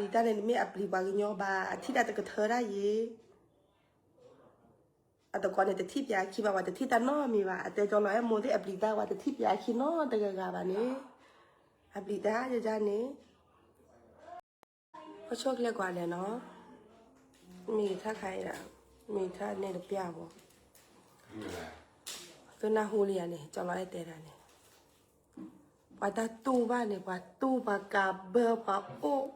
ပျံၤတၢ်န့ၣ် တမ့ၢ်အပျံၤပှၤကညီဘၣ်, အထံၣ်တၢ်တကထၢတၢ်ယ့ၣ်. အတကိးန့ၣ် တထံၣ်ပၠးအခံဘၣ်, ပှၤတထံၣ်တၢ်နီတမံၤဘၣ်. အတဲကၠီလီၤအဲၣ်မိၢ်သ့ၣ်အပျံၤတၢ်, ပှၤတထံၣ်ပၠးအခံနီတဂၤဂၤဘၣ်န့ၣ်, အပျံၤတၢ်ယကန့ၣ် ပဆိၣ်ကျဲကွၢ်လဲၣ်နီၤ, မ့ၢ်ထါခါအံၤဒၣ်, မ့ၢ်ထါနဲတပျၢ်ဘၣ်, သုနၢ်ဟူလံယၤန့ၣ် ကၠီလီၤအဲၣ်တဲဒၣ်န့ၣ်, ပှၤတၢ်တူၢ်ဘၣ်န့ၣ် ပှၤတူၢ်ပှၤကးဘၢပှၤအိၣ်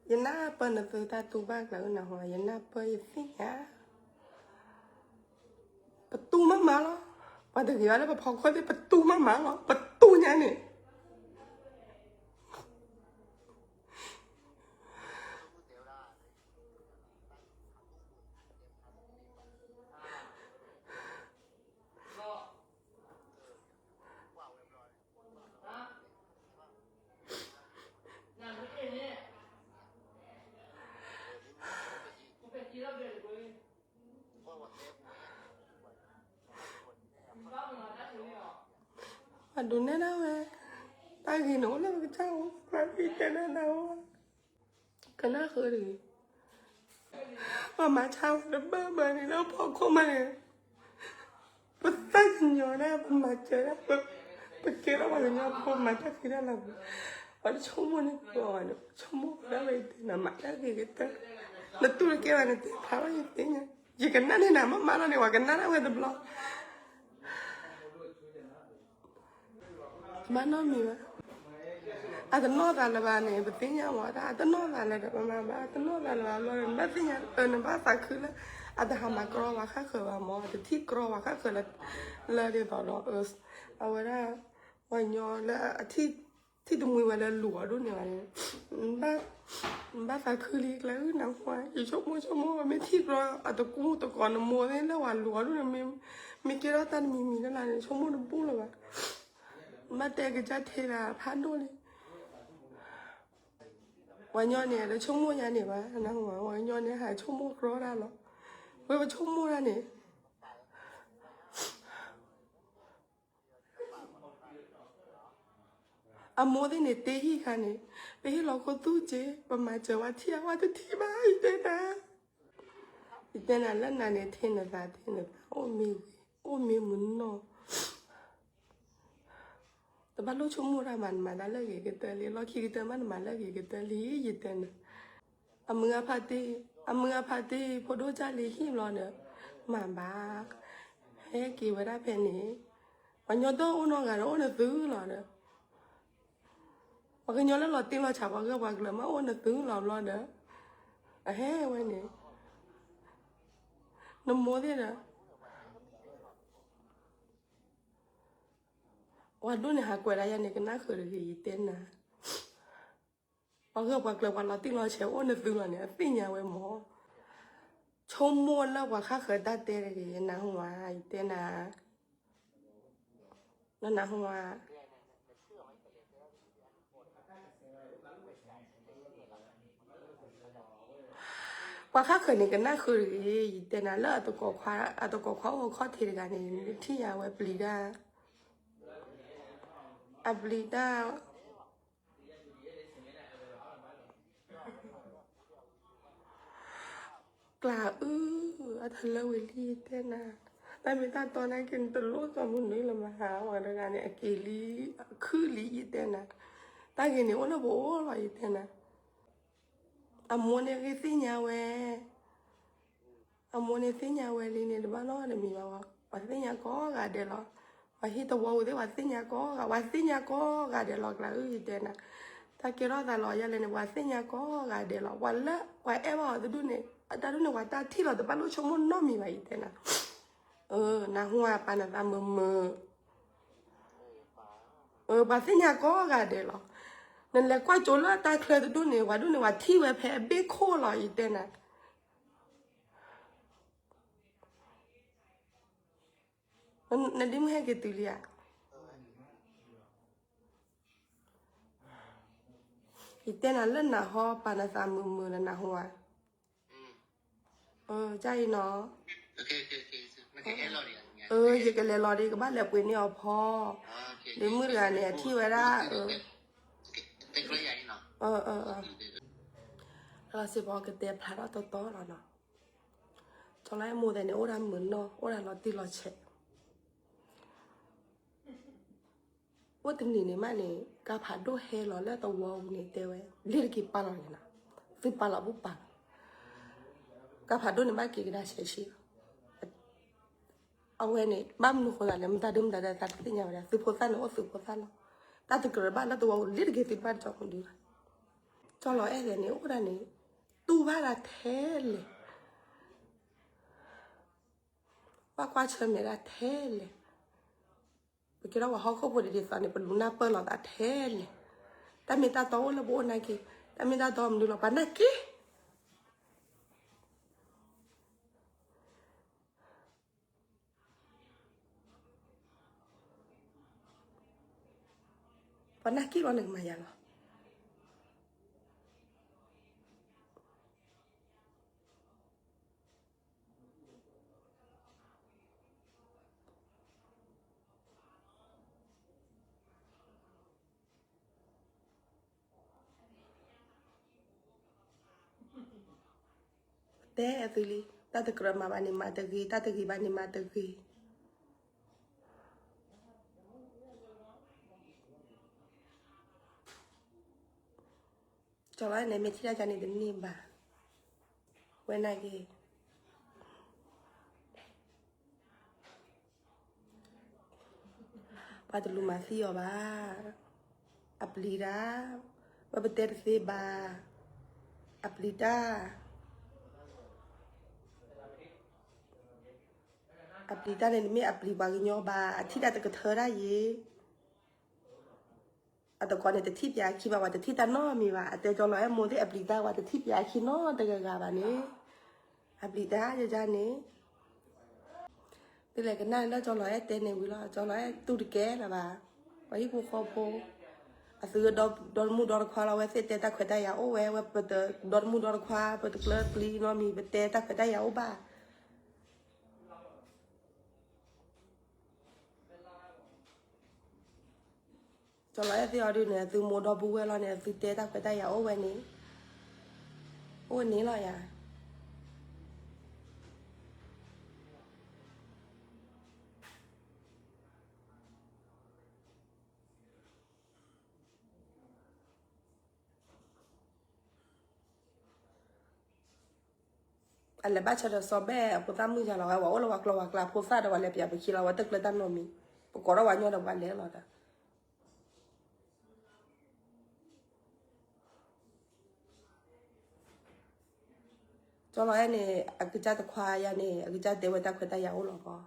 ယနၢ်ပၢၢ်နသုတၢ်တူၢ်ဘၣ်ကျါ နၢ်ဟူဧါ, ယနၢ်ပၢၢ်ယသ့ၣ်ညါ, ပတူၢ်မးမးလီၤ, ပှၤတဂ့ၤဘၣ်လၢပဖီခိၣ်သ့ၣ် ပတူၢ်မးမးလီၤ, ပတူၢ်ညါန့ၣ် ပှၤဒိးနဲၣ်ဒၣ်ဝဲ, တၢ်ဂ့ၤန့ၣ်အိၣ်လၢပကစၢ်အိၣ်, ပှၤမ့ၢ်တဲဒၣ်နၤအိၣ်, ကနၣ်ဃုာ်တဂ့ၤ, ပှၤမၤဆါဝဲတဘၢဘၢန့ၣ် လၢဖီခိၣ်မးန့ၣ် ပသၣ်ကညီၤဒၣ် ပမၤစၢၤဒၣ်, ပကဲထီၣ်ပှၤကညီဖိ မၤတၢ်ဖံးတၢ်လၤပူၤ, ပှၤတဆိကမိၣ်န့ၣ် ပှၤန့ၣ် ဆိကမိၣ်ဒၣ်ဝဲယတဲနၤ မၤတၢ်ဂ့ၤကတၢၢ်, နတူၢ်တကဲဘၣ်န့ၣ် တဲဖျါလီၤယသ့ၣ်ညါ, ယကနၣ်န့ၢ်နၤမးမးလီၤန့ၣ် ပှၤကနၣ်ဒၣ်ဝဲတဘျီ မၤနီတမံၤဘၣ်. အတနီၢ်သးလၢၤဘၣ်န့ၣ် ပသ့ၣ်ညါဝဲဒၣ်, အတနီၢ်သးလၢၤဒီးပမၤဘၣ်, အတနီၢ်သးလၢၤဘၣ်ဘျီဒီး နဘၣ်သ့ၣ်ညါ, နဘၣ်သးခုလၢ အတဟးမၤကြီပှၤဃၣ်ဃၢၤဘၣ်မၢ်, တထံၣ်ကြီပှၤဃၣ်ဃၢၤလၢ လၢဒ်သိးဒီး အဝဲဒၣ် ပှၤညီလၢအထံၣ် ထံၣ်တမှံဝဲလၢလူၤအီၤဒိၣ်န့ၢ်ဘၣ်န့ၣ်, နဘၣ်သးခုလံကျဲဧၢ နၢ်ဟူဧါ, ယဆိကမိၣ်ဆိကမိၣ် မ့ၢ်ထံၣ်ကြီအတကူတကိးနမိၢ်သ့ၣ်လၢပှၤလူၤအီၤဒိၣ်န့ၣ် မ့ၢ်ကဲထီၣ်တၢ်တမံၤမံၤလၢ်လၢ်န့ၣ် ဆိကမိၣ်တဘူၣ်လၢၤဘၣ်. ဘၣ်တဲကစၢ်ထဲဂၤဖးဒိၣ်လံ. ပှၤညီန့ၣ် တဆိကမိၣ်ယါန့ၣ်ဘၣ်, နၢ်ဟူဧါ, ပှၤညီန့ၣ် ဟးဆိကမိၣ်ကြီတၢ်လီၤ. ဝဲပဆိကမိၣ်တၢ်န့ၣ် အမိၢ်သ့ၣ်န့ၣ် တ့ဟံၣ်ခါန့ၣ် ပဟ့ၣ်လီၤခိၣ်သူၣ်က့ၤ, ပမၤစၢၤဝဲထံၣ်အဝဲတထံၣ်ဘၣ် ယတဲနၤ, ယတဲနၤလၢနၤန့ၣ် ထဲနသးထဲနသး အိၣ်မ့ၢ်ဝံၤ အိၣ်မ့ၢ်မုၢ်နီၢ် တဘၣ်လိၣ်ဆိကမိၣ်တၢ်ဘၣ်, နမၤတၢ်လၢအဂ့ၤကတၢၢ်လံ, လီၢ်ခံကတၢၢ်မး နမၤလၢအဂ့ၤကတၢၢ်လံ ယတဲနၤ. အမုၢ်အဖါတ့ၢ်, အမုၢ်အဖါတ့ၢ် ဖိဒိၣ်ကၢ်လံဟံၣ်ဘျီဒီး မၤဘၣ်, ဟဲက့ၤဝဲဒၣ်ဖဲန့ၣ်, ပှၤညီတအိၣ်နီတဂၤဒီး အိၣ်နသုလီၤဒီး ပှၤကညီလၢလီၤတ့ၢ်လီၤဆဲး ပှၤဂၢၢ်ပှၤကျၢၤမး အိၣ်နသုလီၤဘျီဒီး အဟဲဝဲန့ၣ် နမိၢ်သ့ၣ်ဒီး ပှၤဒိၣ်န့ၣ် ဟးကွဲးဒၣ်ယၤန့ၣ် ကနၣ်ဃုာ်တဂ့ၤ ယတဲနၤ, ပှၤဂၢၢ်ပှၤကျၢၤ ပှၤလီၤတ့ၢ်လီၤဆဲး အိၣ်နသုလီၤန့ၣ် အသ့ၣ်ညါဝဲမၢ်. ဆိကမိၣ်လၢပှၤဃၣ်ဃၢၤတၢ်တဲတဂ့ၤ နၢ်ဟူဧါ, ယတဲနၤ, နနၢ်ဟူဧါ. ပှၤဃၣ်ဃၢၤန့ၣ် ကနၣ်ဃုာ်တဂ့ၤ ယတဲနၤ, လၢအတကိးခွါ အတကိးခွါအိၣ်အခီၣ်ထံးတဂၤန့ၣ် ထံၣ်ယၤဝဲပျံၤတၢ်, အပျံၤတၢ် ကျးအု အတၢ်လၢဝံၤလံ ယတဲနၤ, တၢ်မ့ၢ်တၢ်တီနာ်က့ နတလိၣ်သီမုၢ်နုာ်လၢၤမဟါ, ဝဲတဂၤန့ၣ် အက့ၤလံ အခုၣ်လံ ယတဲနၤ, တၢ်ဂ့ၤန့ၣ် အိၣ်လၢပအိၣ်လီၤ ယတဲနၤ. အမိၢ်န့ၣ်ဂ့ၤသ့ၣ်ညါဝဲ, အမိၢ်န့ၣ်သ့ၣ်ညါဝဲလံန့ၣ် တဘၣ်နီတမံၤဘၣ်ဝဲ, ပှၤသ့ၣ်ညါကိးဂၤဒဲးလီၤ. ပှၤဟံၣ်တဝီဝဲသ့ၣ် ပှၤသ့ၣ်ညါကိးဂၤ, ပှၤသ့ၣ်ညါကိးဂၤဒဲးလီၤ ကျးအု ယတဲနၤ, တၢ်ကဲထီၣ်သးလီၤယၤလဲၣ်န့ၣ် ပှၤသ့ၣ်ညါကိးဂၤဒဲးလီၤ. ပှၤလၢ ပှၤအဲၣ်ဘၣ်အီၤတဒူၣ်န့ၣ် အတၢ်ဒူၣ်န့ၣ် ပှၤတၢ်ထံၣ်လီၤ တဘၣ်လိၣ်ဆိကမိၣ်နီတမံၤဘၣ် ယတဲနၤ. နၢ်ဟူဧါ ပာ်နသးမုာ်မုာ်, ပှၤသ့ၣ်ညါကိးဂၤဒဲးလီၤ. နလဲၤကွၢ်ကၠိလၢတၢ်ချၢတဒူၣ်န့ၣ် ပှၤဒူၣ်န့ၣ် ပှၤထံၣ်ဝဲဖဲအဘ့ၣ်ခိၣ်လီၤ ယတဲနၤ. နဒ့မုၢ်ဟဲက့ၤတုၤလံဧါ. ယတဲနၤလၢနဟီ ပာ်နသးမုာ်မုာ်လၢနၢ်ဟူဧါ. ကၢ်အံၤနီၤ, ယကလဲၤလီၤဒီး ကဘၣ်လဲၤပှ့ၤန့ၢ်အီၤဖီ, ဒီးမုၣ်တဂၤန့ၣ် အထံၣ်ဝဲဒၣ်, လီၤစ့ၢ်ကီးကတဲဖျါထီၣ်တီတီလီၤနီၤ, ကၠီလီၤအဲၣ်မိၢ်သဲန့ၣ် အိၣ်ဒၣ်မုာ်နီၢ် အိၣ်ဒၣ်လီၤတံၢ်လီၤဆဲး အိၣ်တနံၤန့ၣ်မးန့ၣ် ကါဖးဒိၣ်ဟဲလီၤလၢသဝီပူၤန့ၣ် တဲဝဲ လ့ၤတက့ၤပာ်လီၤန့ၣ်နီၤ, သုပာ်လီၤဘူၣ်ပာ်လီၤ, ကါဖးဒိၣ်န့ၣ်ဘၣ်က့ၤကဒါဆဲးဆံလီၤ, အဝဲန့ၣ် ဘၣ်မနုၤဃိသးလဲၣ် မတၤဒုမတၤဒၣ်သးတသ့ၣ်ညါဝဲဒၣ် သုဖိသၣ်န့ၣ်အိၣ်သုဖိသၣ်လီၤ, တၢ်တကြၢးဘၣ်လၢသဝီပူၤလ့ၤတက့ၤ သုတဘၣ်တကီမနုၤလီၤ, ကၠီလီၤအဲၣ်သဲန့ၣ် အိၣ်ဒၣ်န့ၣ် တူၢ်ဘၣ်ဒၣ်ထဲလဲၣ် ဘၣ်ကွၢ်ဆၢၣ်မဲာ်ဒၣ်ထဲလဲၣ်, ပကဲထီၣ်ပှၤဟီၣ်ခိၣ်ဖိဒ်သိးန့ၣ် ပလူၤနၢ်ပၢၢ်လိာ်သးထဲလဲၣ်, တၢ်မ့ၢ်တၢ်တီအိၣ်လၢပအိၣ်နာ်က့, တၢ်မ့ၢ်တၢ်တီမနုၤလီၤ ပှၤနာ်က့ ပှၤနာ်က့လီၤန့ၣ်ကမၤယၤလီၤ. တဲအသုလံ, တၢ်တကြၢးမၤဘၣ်န့ၣ်မၤတဂ့ၤ, တၢ်တဂ့ၤဘၣ်န့ၣ်မၤတဂ့ၤ. ကၠီလီၤန့ၣ် မ့ၢ်ထံၣ်တၢ်ကန့ၣ်တန့ၢ်ဘၣ်, ဝဲနာ်က့ ပှၤတလူၤမၤသံအီၤဘၣ်, အပျံၤတၢ်, ဝဲပတဲတသ့ဘၣ်, အပျံၤတၢ်, အပျံၤတၢ်န့ၣ် နမ့ၢ်အပျံၤပှၤကညီဘၣ်, အထံၣ်တၢ်တကထၢဒၣ်ယ့ၤ အတကိးန့ၣ် တထံၣ်ပၠးအခံဘၣ်, ပှၤတထံၣ်တၢ်နီတမံၤဘၣ်, အတဲကၠီလီၤအဲၣ်မိၢ်သ့ၣ်အပျံၤတၢ် ပှၤတထံၣ်ပၠးအခံနီတဂၤဂၤဘၣ်န့ၣ်, အပျံၤတၢ်ယၤန့ၣ်, သုလဲၤကနၣ်လၢကၠီလီၤအဲၣ်တဲန့ၣ်ဝံၤလီၤ, ကၠီလီၤအဲၣ်တူၢ်တကဲလၢၤဘၣ်, ပှၤဟံၣ်ဖိဃီဖိ, အသုဒီမုၣ်ဒီတခွါလီၤ, ဝဲသ့ၣ်တဲတၢ်ခွဲးတၢ်ယာ်အိၣ်ဝဲ, ဝဲပတဒီမုၣ်ဒီတခွါ, ပတကျၢၤပျံၤနီတမံၤ, ပတဲတၢ်ခွဲးတၢ်ယာ်အိၣ်ဘၣ် ကၠီလီၤအဲၣ်သ့ၣ်အီၤဒုးန့ၣ် သုမိၢ်ဒီပုၢ်ဝဲၢ်လီၤန့ၣ် သုတဲတၢ်ခွဲးတၢ်ယာ်အိၣ်ဝဲန့ၣ်, အိၣ်န့ၣ်လီၤယၤ. အလဲၤဘၣ်ဆၢဒီးစီၤဘဲၣ်အဖိသၣ်မုၣ်ယၤလီၤ, ဝဲအိၣ်လၢပှၤကျီပှၤကျါဖိသၣ်ဒီး ပှၤလဲၤပၠးပခံလီၤ, ဝဲတကျၢၤတၢ်နီတမံၤ, ပကိးထီၣ်ပှၤညီဒီးပှၤလဲၤလီၤဒီး ကၠီလီၤအဲၣ်န့ၣ် အကစၢ်တခွါယၤန့ၣ် အကစၢ်တဲဝဲတၢ်ခွဲးတၢ်ယာ်အိၣ်လီၤဘၣ်.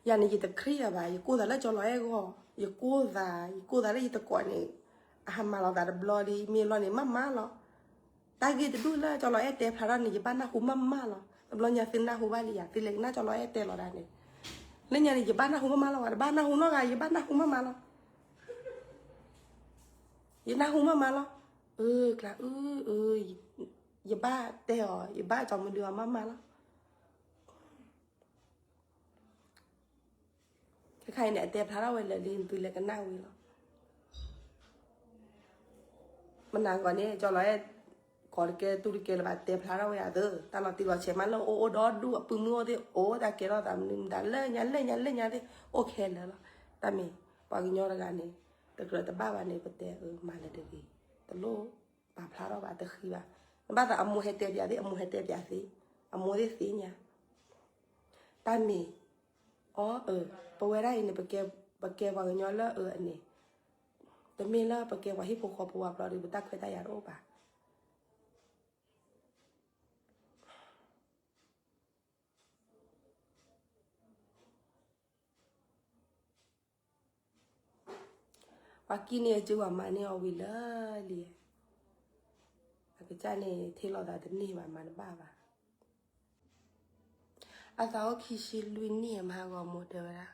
ယၤန့ၣ် ယတခရံာ်အဘၣ်, ယကိးသးလၢကၠီလီၤအဲၣ်ဂီၢ်, ယကိးသး, ယကိးသးလၢယတကိးန့ၣ်, အဟးမၤလီၤသးတဘျီလံ, မ့ၢ်ဘျီန့ၣ် မ့ၢ်မးလီၤ. တၢ်ဂ့ၢ်တဒူၣ်လၢကၠီလီၤအဲၣ်တဲဖျါထီၣ်န့ၣ် ယဘၣ်နၢ်ဟူမးမးလီၤ. တဘျီညါသုနၢ်ဟူဘၣ်လံယၤ, သုလဲၤကနၣ်ကၠီလီၤအဲၣ်တဲလီၤဒၣ်န့ၣ်, လၢညါန့ၣ် ယဘၣ်နၢ်ဟူမးမးလီၤ, တဘၣ်နၢ်ဟူနီတဂၤ, ယဘၣ်နၢ်ဟူမးမးလီၤ. ယနၢ်ဟူမးမးလီၤ. အၢ ကျါအၢ, ယဘၣ်တဲအီၤ, ယဘၣ်ကၠီမုၢ်ဒုးအီၤမးမးလီၤ. ခဲခါအံၤန့ၣ် အတဲဖျါထီၣ်ဝဲလၢာ်လံ, သုလဲၤကနၣ်ဝံၤလီၤ. မနၤဂီၤန့ၣ် ကၠီလီၤအဲၣ် ကိးတကဲတူၢ်တကဲလၢၤဘၣ်, တဲဖျါထီၣ်ဝဲယၤသ့, တၢ်လီၤတံၢ်လီၤဆဲးမးလၢအိၣ်အိၣ်ဒီဒူၣ်, အပုၢ်မုၣ်အိၣ်သ့ၣ်အိၣ်, တၢ်ကဲထီၣ်သးမနုၤမတၤ, လၢညါလၢညါလၢညါသ့ၣ် အိၣ်ခဲလၢာ်လီၤ. တၢ်မ့ၢ် ပှၤကညီတဂၤန့ၣ် တကြၢးတဘၣ်ဘၣ်န့ၣ် ပတဲအၢမၤလၢၤတဂ့ၤ, တလိၣ်ပာ်ဖျါထီၣ်ဘၣ်, တဃံဘၣ်. နဘၣ်သးအမိၢ်ဟဲတဲပၠးသ့, အမိၢ်ဟဲတဲပၠးသ့, အမိၢ်သ့ၣ်သ့ၣ်ညါ. တၢ်မ့ၢ် အီၤအၢ, ပဝဲဒၣ်အံၤန့ၣ် ပကဲပှၤကညီလၢအၢအန့ၣ်, တမ့ၢ်လၢပကဲပှၤဟံၣ်ဖိဃီဖိဘၣ်ဘျီဒီး ပတၢ်ခွဲးတၢ်ယာ်တအိၣ်ဘၣ်. ပှၤကံၣ်န့ၢ်အစုပှၤမၤန့ၢ်အီၤဝံၤလၢာ်လံ. အကစၢ်န့ၣ် ထံၣ်လိာ်သးတန့ၢ်ဘၣ်, မၤတဘၣ်ဘၣ်. အသးအိၣ်ခံဆံလွံၢ်နံၣ် မဟါဂီၤမိၢ်တဲဝဲဒၣ်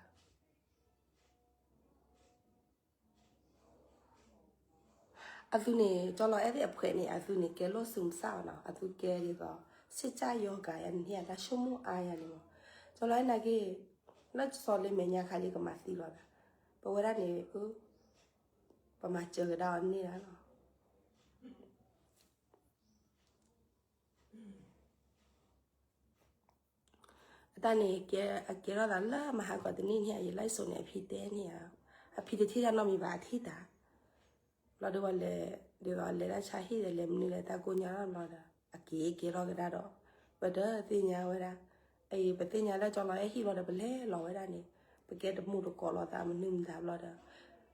အသုန့ၣ် ကၠီလီၤအဲၣ်သ့ၣ်အဖှဲးန့ၣ် အသုန့ၣ် ကဲလိာ်စုမစၢ်အီၤနီၤ, အသုကဲဒ်သိး စ့ၣ်ကၠၢ်ယီၤကၤယၤန့ၣ် ဟ့ၣ်အတၢ်ဆိကမိၣ်အါယၤန့ၣ်မး, ကၠီလီၤအဲၣ်နာ်က့ၤ လၢစီၤလ့မဲာ်ညါခါလံကမၤသံလီၤသး, ပဝဲဒၣ်န့ၣ် ပမၤစၢၤကဒါအီၤန့ၢ်ဒၣ်လီၤ. အတၢ်န့ၣ် အကဲထီၣ်သးလၢမဟါကီးတနံၣ်န့ၣ် ယလၢစိၤန့ၣ် အဖံတဲန့ၣ်ဧါ, အဖံတထံၣ်တၢ်နီတမံၤဘၣ် အထံၣ်တၢ်, ဘျီဒီးဝဲလဲၤ ဒ်သိးလဲၤဒၣ်ဆါဟံၣ်ဒီး လဲၤမနုၤလဲၤတၢ်ကိၢ်ညါထီၣ်ဘျီဒီး အက့ၤကဲထီၣ်ကဒါဒီး ပတသ့ၣ်ညါဝဲဒၣ်, အအံၤ ပသ့ၣ်ညါလၢကၠီလီၤအဲၣ်ဟံၣ်ဘျီဒီး ပလဲၤလီၤဝဲဒၣ်န့ၣ်, ပကဲတမူတကိးလိာ်သးမနုၤမတၤဘျီဒီး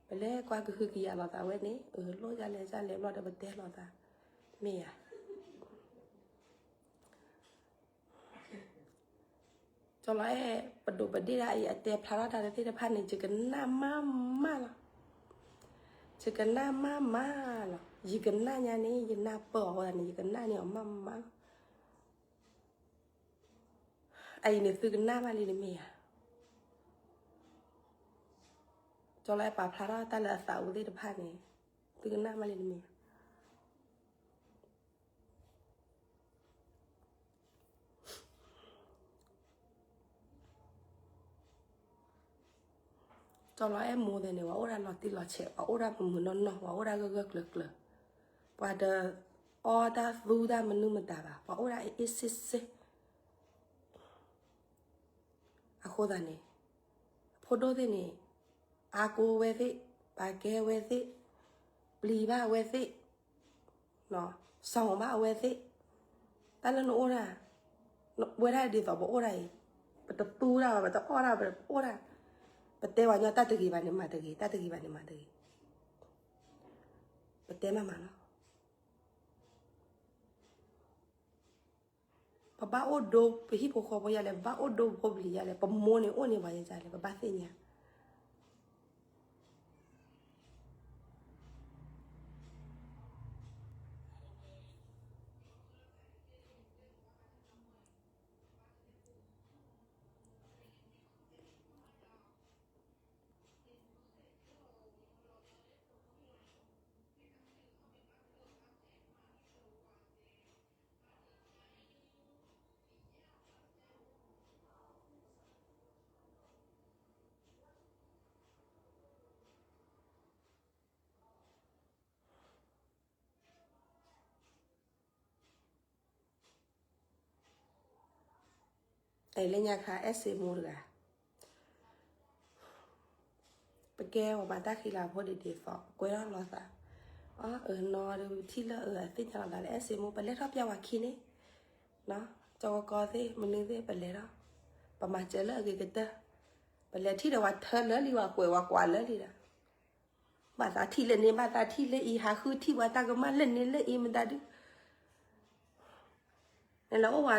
ပလဲၤကွၢ်ကဟုကယာ်လိာ်သးဝဲန့ၣ်, လိၣ်ဒ်လဲၣ်ဒ်လဲၣ်ဘျီဒီး ပတဲလိာ်သး, မ့ၢ်ဧါ. ကၠီလီၤအဲၣ် ပဒိးပဒ့ၣ်ဒၣ်အံၤ အတဲဖျါထီၣ်တၢ်တသ့ၣ်တဖၣ်န့ၣ် ယကနၣ်မးမးလီၤ. ယကနၣ်မးမးလီၤ. ယကနၣ်ညါန့ၣ် ယနၢ်ပၢၢ်အီၤဝဲဒၣ်န့ၣ် ယကနၣ်န့ၢ်အီၤမးမးလီၤ. အအံၤန့ၣ် သုကနၣ်မးလံတမ့ၢ်ဧါ. ကၠီလီၤအဲၣ်ပာ်ဖျါထီၣ်တၢ်လၢအသးအိၣ်သ့ၣ်တဖၣ်န့ၣ် သုကနၣ်မးလံတမ့ၢ်ဧါ. ကၠီလီၤအဲၣ်မိၢ်သ့ၣ်န့ၣ် ပှၤအိၣ်ဒၣ်လီၤတံၢ်လီၤဆဲး, ပှၤအိၣ်ဒၣ်မုာ်မုာ်နီၢ်နီၢ်, ပှၤအိၣ်ဒၣ်ဂၢၢ်ဂၢၢ်ကျၢၤကျၢၤ, ပှၤတအီတၢ်သူတၢ်မနုၤမတၤဘၣ်, ပှၤအိၣ်ဒၣ်အ့ၣ်အ့ၣ်စ့ၣ်စ့ၣ်. အဃိသတးန့ၣ် အဖိဒိၣ်သ့ၣ်န့ၣ် အါကိးဝဲသ့ၣ်, ပာ်ကဲဝဲသ့ၣ်, ပျံၤဘၣ်ဝဲသ့ၣ်, စီၤဘၣ်အဝဲသ့ၣ်, တၢ်လၢနအိၣ်ဒၣ်, ဝဲဒၣ်ဒ်သိးပအိၣ်ဒၣ်အံၤ, ပတသူတၢ်ဘၣ်, ပတအီၣ်တၢ်ဘၣ်, ပအိၣ်ဒၣ်, ပတဲပှၤညီတၢ်တဂ့ၤဘၣ်န့ၣ်မၤတဂ့ၤ, တၢ်တဂ့ၤဘၣ်န့ၣ်မၤတဂ့ၤ, ပတဲမးမးလီၤ. ပဘၣ်အိၣ်ဒိ ပဟံၣ်ဖိဃီဖိယါလဲၣ်, ပဘၣ်အိၣ်ဒိဖိပလံၤယါလဲၣ်, ပမိၢ်န့ၣ်အိၣ်န့ၢ်ပှၤယါလဲၣ်, ပဘၣ်သ့ၣ်ညါ အဲ လၢညါခါ အဲၣ်စ့မိၢ်တဂၤ, ပကဲပှၤမၤတၢ်ဃံလၤဖိဒ်ဒ်သိး ကွဲထီၣ်လိာ်သး, အၢ အၢနီၤဒီးထံၣ်လၢအၢအသ့ၣ်ညါလီၤသးလၢအဲၣ်စ့မိၢ် ပလဲၤထီၣ်ပျၢ်ဝၤခံန့ၣ်, ကၠီကီကီသ့ၣ် မနုၤသ့ၣ် ပလဲၤထီၣ်, ပမၤစၢၤလၢအဂ့ၤကတၢၢ်, ပလဲၤထံၣ်ဒီးပှၤထၢလၢာ်လံ ပှၤကွဲးပှၤကွၢ်လၢာ်လံဒီး ဘၣ်သးထံၣ်လၢန့ၣ် ဘၣ်သးထံၣ်လၢအံၤ ဟးဃုထံၣ်ပှၤတၢ်ကမၣ်လၢန့ၣ်လၢအံၤမတၤဒု, နလဲၤအိၣ်ဝဲ,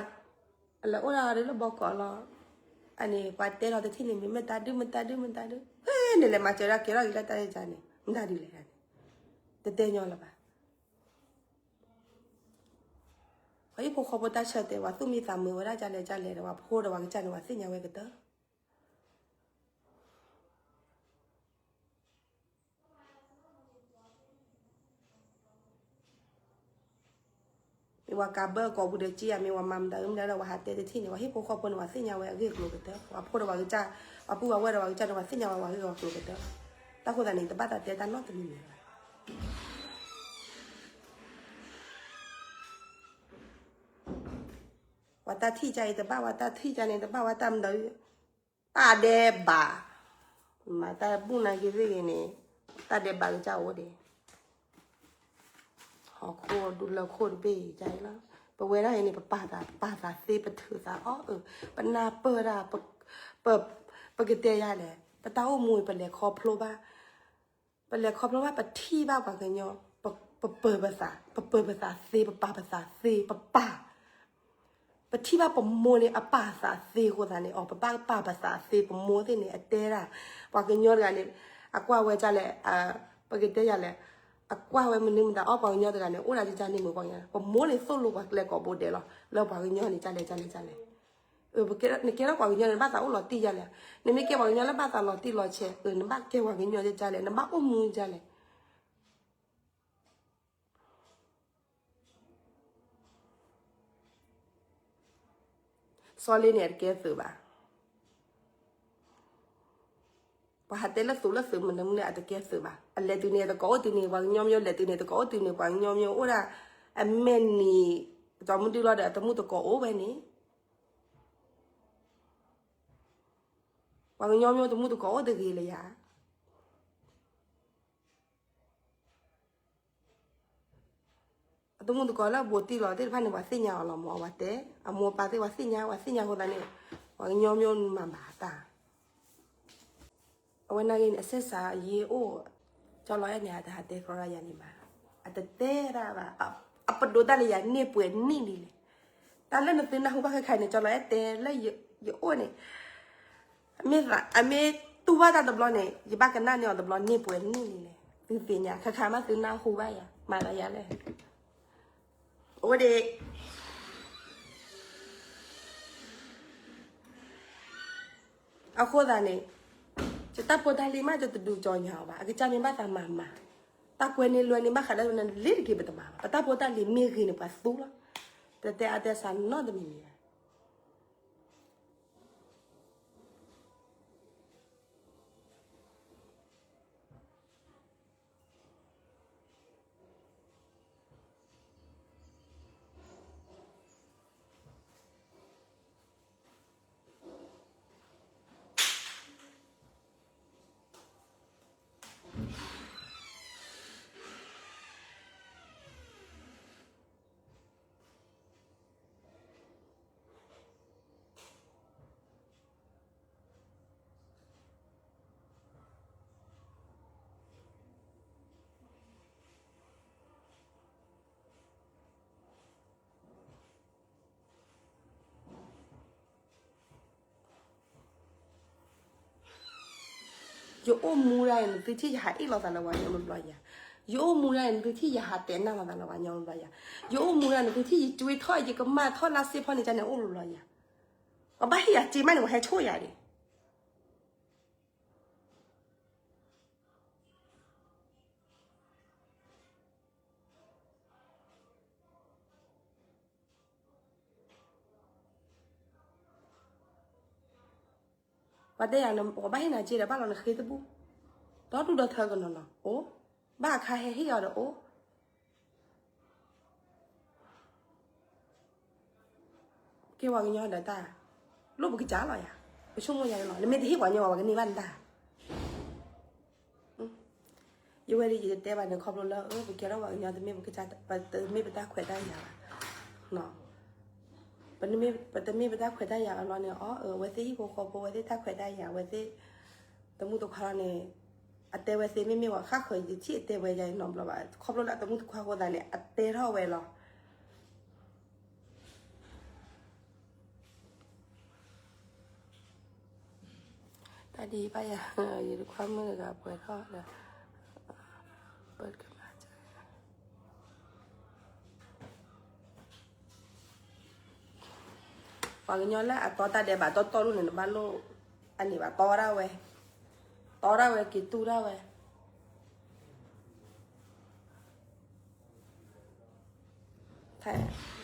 အလဲၤအိၣ်ဒၣ်လၢဘီကီးလီၤ, အန့ၣ် ပှၤတဲလီၤတထံၣ်န့ၣ် မ့ၢ်မတၤဒု မတၤဒု မတၤဒု, နလဲၤမၤစၢၤဒၣ်ကဲထီၣ်က့ၤလၢတၢ်ယါန့ၣ် မတၤဒုလဲၣ်န့ၣ်, တတဲညီလၢၤဘၣ်. ပှၤဟံၣ်ဖိဃီဖိတၢ်ဆၢတဲာ် ပှၤသူၣ်မံသးမုာ်ဝဲဒၣ်ဒ်လဲၣ်ဒ်လဲၣ်ဒီး ပှၤဖိဒီးပှၤကစၢ်န့ၣ် ပှၤသ့ၣ်ညါဝဲကတၢၢ် မ့ၢ်ပှၤကးဘၢအကိာ်ပူၤဒီးက့ယါ မ့ၢ်ပှၤမၤမတၤမတၤဒီး ပှၤဟးတဲတထံၣ်န့ၣ် ပှၤဟံၣ်ဖိဃီဖိန့ၣ် ပှၤသ့ၣ်ညါဝဲအဂ့ၢ်အကျိၤကတၢၢ်, ပှၤဖိဒီးပှၤကစၢ်, ပှၤပုၢ်ပှၤဝဲၢ်ဒီးပှၤကစၢ်န့ၣ် ပှၤသ့ၣ်ညါဝဲပှၤဂ့ၢ်ပှၤကျိၤကတၢၢ်, တၢ်ဃိသတးန့ၣ် တဘၣ်သးတဲတၢ်နီတမံၤမံၤဘၣ်. ပှၤတၢ်ထံၣ်ကါအံၤတဘၣ်, ပှၤတၢ်ထံၣ်ကါန့ၣ်တဘၣ်, ပှၤတၢ်မတၤ တၢ်ဒဲးဘး, မၤတၢ်ဘူၣ်နာ်က့ၤသ့ၣ်ဂ့ၤန့ၣ်, တၢ်ဒဲးဘးကစၢ်အိၣ်ဒဲး, ဟီၣ်ခိၣ်ဒူလၢခိၣ်တဘ့ၣ်အံၤကါအံၤလီၤ. ပဝဲဒၣ်အံၤန့ၣ် ပပာ်သး, ပပာ်သးသ့ ပထုးသးအီၣ်အၢ, ပနၢ်ပၢၢ်တၢ်, ပ, ပကတဲယါလဲၣ်, ပတၢ်အိၣ်မူအံၤ ပလဲၤခီဖျိဘၣ် ပလဲၤခီဖျိဘၣ် ပထံၣ်ဘၣ်ပှၤကညီ, ပ, ပပၢၤပသး, ပပၢၤပသးသ့, ပပာ်ပသးသ့, ပပာ်, ပထံၣ်ဘၣ်ပမိၢ်န့ၣ် အပာ်သးသ့အဃိသတးန့ၣ်, အီၤ ပဘၣ်ပာ်ပသးသ့, ပမိၢ်သ့ၣ်န့ၣ် အတဲဒၣ်, ပှၤကညီတဂၤန့ၣ်, အကွၢ်ဝဲဒ်လဲၣ်, ပကတဲယၤလဲၣ်, အကွၢ်ဝဲမနုၤမတၤအီၣ် ပှၤကညီတဂၤန့ၣ် အိၣ်ဒၣ်ဒ်န့ၣ်မုာ်ပှၤကညီ, ပမိၢ်န့ၣ်သိၣ်လိပှၤကျဲကိးဘိဒဲးလီၤ, လၢပှၤကညီန့ၣ် ဒ်လဲၣ်ဒ်လဲၣ်ဒ်လဲၣ် နကဲထီၣ်ပှၤကညီန့ၣ် နဘၣ်သးအိၣ်လီၤတံၢ်ဒ်လဲၣ်. နမ့ၢ်ကဲပှၤကညီလၢဘၣ်သးလီၤတံၢ်လီၤဆဲး, နဘၣ်ကဲပှၤကညီဒ်လဲၣ်, နဘၣ်အိၣ်မူဒ်လဲၣ်. စီၤလ့န့ၣ် အတကဲသုးဘၣ်. ပှၤဟးတဲလၢသုးလၢသုးမုၢ်န့ၣ် အတကဲသုးဘၣ်. အလဲၤတုၤန့ၣ် တကိးအိၣ်တုၤန့ၣ် ပှၤကညီမ့ၢ်လဲၤတုၤန့ၣ် တကိးအိၣ်တုၤန့ၣ် ပှၤကညီမ့ၢ်အိၣ်ဒၣ် အမဲာ်နံၤ ကၠီမုၢ်ဒုလီၤဒီး အတမူတကိးအိၣ်ဝဲန့ၣ် ပှၤကညီမ့ၢ်တမူတကိးအိၣ်တဂ့ၤလၢယၤ. အတမူတကိးလၢအဘူးတံၢ်လီၤသ့ၣ်တဖၣ်န့ၣ် ပှၤသ့ၣ်ညါအီၤလီၤမၢ်, ပှၤတဲ အမိၢ်အပၢ်သ့ၣ် ပှၤသ့ၣ်ညါ, ပှၤသ့ၣ်ညါအဃိသတးန့ၣ် ပှၤကညီမ့ၢ်မၤဘၣ်တၢ် အဝဲနာ်က့န့ၣ် အဆဲးစးယ့အိၣ်, ကၠီလီၤအဲၣ်န့ၣ် အတဟးတဲကြီဒၣ်ယၤန့ၣ်ဘၣ်, အတတဲဒၣ်ဘၣ်, အပဒိးတၢ်လၢယၤန့ၢ်ပှဲၤနံၣ်လံလဲၣ်. တၢ်လၢနသုနၢ်ဟူဘၣ်ခဲခါန့ၣ် ကၠီလီၤအဲၣ်တဲလၢယအိၣ်န့ၣ် မ့ၢ်သး အမ့ၢ်တူၢ်ဘၣ်တၢ်တဘျီန့ၣ် ယဘၣ်ကနၣ်န့ၢ်အီၤတဘျီန့ၢ်ပှဲၤနံၣ်လံလဲၣ်. သုသ့ၣ်ညါ ခဲခါမးသုနၢ်ဟူဘၣ်ယၤ မၤလၢယၤလဲၣ်. အဝဲဒၣ် အဃိသတးန့ၣ် ယတၢ်ဖိတၢ်လံၤမး ယတဒုးကၠီညါအီၤဘၣ်. အကစၢ်မ့ၢ်ဘၣ်သးမၤမၤ, တၢ်ကွဲန့ၢ်လွဲန့ၢ်ဘၣ်ဃးဒီးနလ့ၤတက့ၢ် ပတမၤဘၣ်. ပတၢ်ဖိတၢ်လံၤမ့ၢ်ဂ့ၤန့ၣ် ပှၤသူလီၤ. တတဲအါတဲစှၤနီတမံၤမံၤဘၣ်. ယအိၣ်မူဒၣ်အံၤ နသုထံၣ်ယဟးအ့ၣ်လိာ်သးလၢပှၤကညီဘျီဘျီယၤ, ယအိၣ်မူဒၣ်အံၤ နသုထံၣ်ယဟးတဲနၢ်လိာ်သးလၢပှၤကညီဘျီဘျီယၤ, ယအိၣ်မူဒၣ် နသုထံၣ်ယကၠွ့ထီၣ် ယကမၢ်ထီၣ်လါစ့ဖီန့ၣ် ကန့ၣ်အိၣ်ဘျီဘျီယၤ, ပှၤဘၣ်ဟ့ၣ်ယၤစ့မးန့ၣ် ပှၤဟဲဆိၣ်ယၤဒၣ် ပှၤတဲယၤ ပှၤဘၣ်ဟ့ၣ်နၤစ့ဒီး ဘၣ်လီၤနဃ့တဘူၣ်, ဒီဒူၣ်ဒီထၢကနီၤနီၤ အိၣ်, ဘၣ်အခါဟဲဟ့ၣ်အီၤဒီးအိၣ်, ကဲပှၤကညီဒီးတၢ်, လိၣ်ပကစၢ်လီၤယၤ, ပဆိကမိၣ်ယၤန့ၣ်လီၤ, နမ့ၢ်တဟ့ၣ်ပှၤကညီ ပှၤကန့ၢ်ဘၣ်နတၢ် ယဝဲဒၣ်ယတဲဘၣ်န့ၣ် ခီဖျိလၢ ပကဲထီၣ်ပှၤကညီ တမ့ၢ်ပကစၢ် တမ့ၢ်ပတၢ်ခွဲးတၢ်ယာ်ဘၣ်, ပတမ့ၢ်ပတၢ်ခွဲးတၢ်ယာ်အဘျီန့ၣ် အီ အဝဲသ့ၣ်ဟံၣ်ဖိဃီဖိ အဝဲသ့ၣ်တၢ်ခွဲးတၢ်ယာ် အဝဲသ့ၣ် တမူတခွါလီၤန့ၣ် အတဲဝဲသ့မ့မ့ၢ်ဝဲ ဃၣ်ဃၢၤယထံၣ်အတဲဝဲယၤနီတဘျီဘၣ် ခီဖျိလၢအတမူတခွါအဃိသတးန့ၣ် အတဲထီၣ်ဝဲလီၤ တၢ်ဒ်ဘၣ်ယၤ ယတခွါမုၣ်တဂၤပှဲၤထီၣ်ဒီး ပှၤကညီလၢအတီတၢ်ဒဲးဘးတီတီလိၤန့ၣ် နဘၣ်လိၣ် အန့ၣ်ဘၣ်တီဒၣ်ဝဲ, တီဒၣ်ဝဲက့ၤတူၢ်ဒၣ်ဝဲ ပ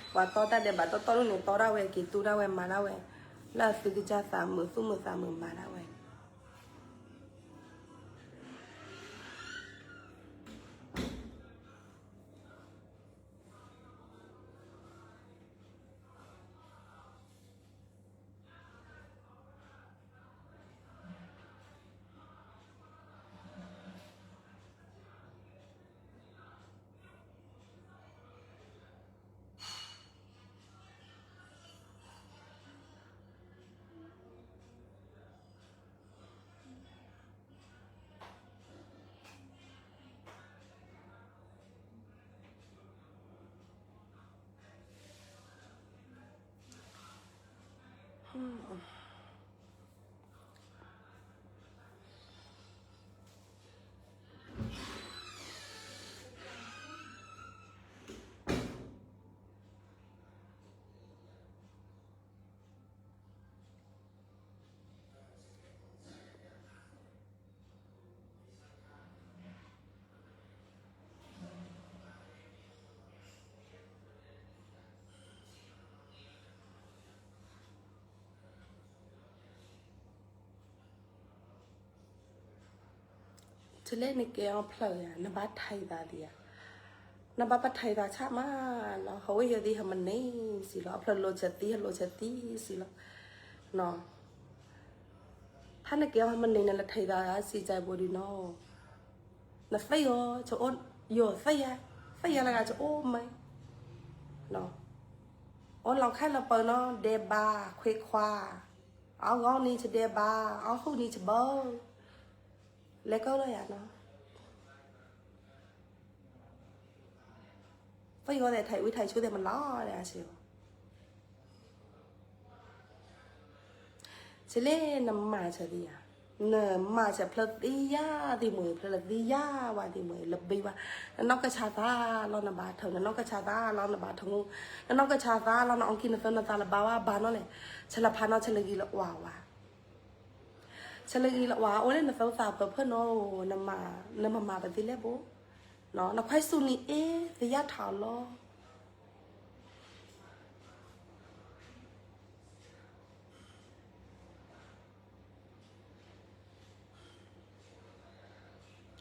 ှၤတီတၢ်ဒဲးဘးတီတီလိၤန့ၣ် တီဒၣ်ဝဲ က့ၤတူၢ်ဒၣ်ဝဲမၤဒၣ်ဝဲ, လၢအသုကစၢ်သးမုာ်သူၣ်မုာ်သးမုာ်မၤဒၣ်ဝဲ လဲၣ်နကဲအီၤဖျၢၣ်ယၤ နဘၣ်ထံးသးသ့ဧါ, နဘၣ်ပထံးသးဆၣ်မးလီၤ. ဟီၣ်ဝ့ၢ်ယိၤသံးဟဲမနံၤစံးလီၤ, အဖျၢၣ်လိာ်ဆဲးသံဟဲလိာ်ဆဲးသံစံးလီၤ. ဖဲနကဲအီၤဟဲမနံၤန့ၣ် နထံးသးစံးစဲးဘိဒ်နီၤ, နသ့ၣ်အီၤ, ယိၤသ့ၣ်ယၤ, သ့ၣ်ယၤလၢဂၤ ကအိၣ်မး, အိၣ်လီၤခဲလၢာ်ပၢၤနီၤ ဒဲးဘးခွ့ခွါ, အီၣ်ဂီၢ်နံၤကဒဲးဘး, အီၣ်ဟုၣ်နံၤကဘၢ, လဲၤကီလီၤယၤနီၤ, သ့ၣ်ယီၤသဲးထံးဝံထံးဆူသဲးမလီၤဒၣ်စ့ၢ်ကီး ဆဲးလၢနမၤဆဲးသ့ဧါ, နမၤဆဲးဖျၢၣ်သ့ယါသ့ၣ်မုၢ်, ဖျၢၣ်လၢသ့ယါဝဲသ့ၣ်မုၢ်, လၢဘ့ဝဲ, နနီၢ်ကစၢ်သးလီၤနဘၣ်ထံး, နနီၢ်ကစၢ်သးလီၤနဘၣ်ထံး, နနီၢ်ကစၢ်သးလီၤနအီၣ်ကံၢ်နသၢနသးလၢဘၣ်ဝဲဘၣ်နီၤလဲၣ်, ဆဲးလၢဖးနီၤ ဆဲးလၢဂ့ၤလၢဝါဝဲ, ဆဲးလၢဂ့ၤလၢဝါအိၣ်လၢနသၢသးဖၢဖၢနီၤ, နမၤ, နမၤမၤပသ့လဲၣ်ဘိ, နခွဲးစူၢ်နံၤအ့ သ့ယါထးလီၤ